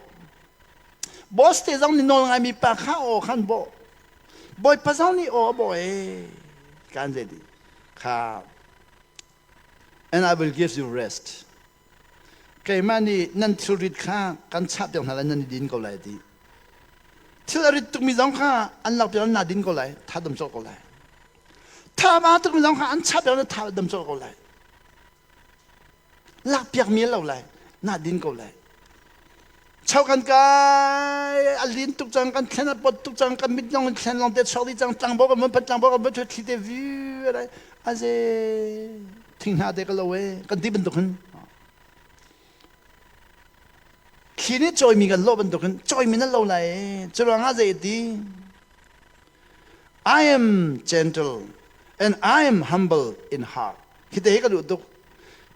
Boss te zong nih nawl ngaimi pa kha aw khan bawh. Bawipa zong nih aw a bawh ee. Kan zei di kha and I will give you rest. Keimah nih nan thilrit kha kan chahpiak hna lai nan i din ko lai ti. Thil a rit tukmi zong kha an lakpiak na din ko lai, tha dam colh ko lai. Tha ba tukmi zong kha an chahpiak na tha dam colh ko lai. Lakpiak mi lo lai, na din ko lai. Chau kan kai a lin tuk cang kan thlen a pot tuk cang kan mit long thlen long te chuak di cang tlangbo kan mun pan tlangbo kan mun thli te vi lai aze thing hna te ka lo e kan ti bantuk hin thli nih cawimi kan lawh bantuk hin cawimi nan lo lai cu ruangah zei ti I am gentle and I am humble in heart hi te hi ka duh tuk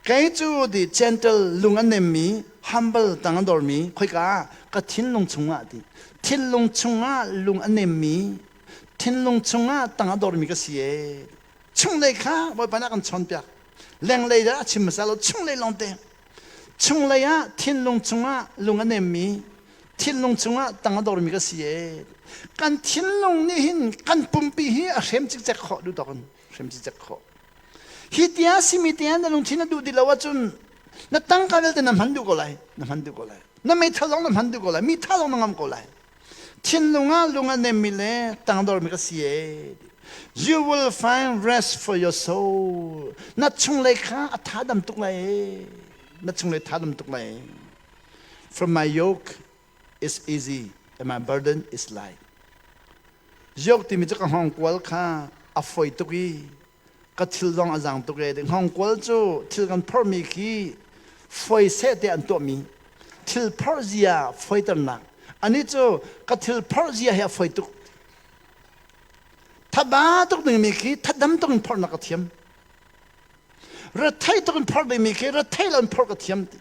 kei cu di gentle lung a nemmi humble tang a dormi khoika ka thinlung chungah ti thinlung chungah lung a nemmi thinlung chungah tang a dormi ka si e Chunglei kha Bawipa nih a kan chawnpiak. Lenglei dah a chim hmasa lo, chunglei lawngte. Chunglei ah thinlung chungah lung a nemmi, thinlung chungah tang a dormi ka si ee. Kan thinlung nih hin kan pumpi hi a hrem cikcek khawh duh tawk in hrem cikcek khawh. Hi tia simi tia na lungthin na duh ti lo ahcun na tangka vialte na hman duh ko lai, na hman duh ko lai. Na meithal zong na hman duh ko lai, mi tha zong na ngam ko lai. Thinlung ah lung a nemmi le tangdormi ka si ee. You will find rest for your soul. Na chunglei kha a tha dam tuk lai ee. Na chunglei tha dam tuk lai ee. For my yoke is easy and my burden is light. Yoke timi cu ka hngawngkual kha a foi tuk i ka thil zong a zaang tuk e. Hngawngkual cu thil kan phorhmi khi foi seh te an tuahmi thil phorh zia foiternak. Anih cu ka thil phorh zia hi a foi tuk. Thaba tuk dingmi khi thadam tuk in phorhnak ka thiam. Rethei tuk in phorh dingmi khi rethei lo in phorh ka thiam ti.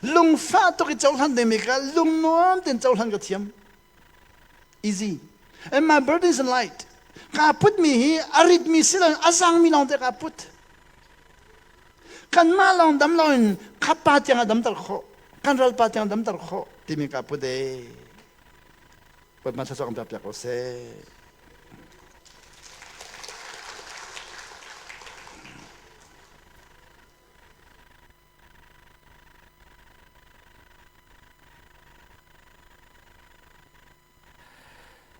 Lungfah tuk i cohlan dingmi kha lungnuam tein cohlan ka thiam. Easy. And my burden is light. Kaa putmi hi a ritmi si loin a zangmi lawng te kaa put. Kanmah lawng dam loin khapa tiang a damter khawh. Kan ralpa tiang a damter khawh timi kaa put ee. Bawipa thluachuah kan pek piak ko seh.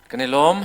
Kan i lawm.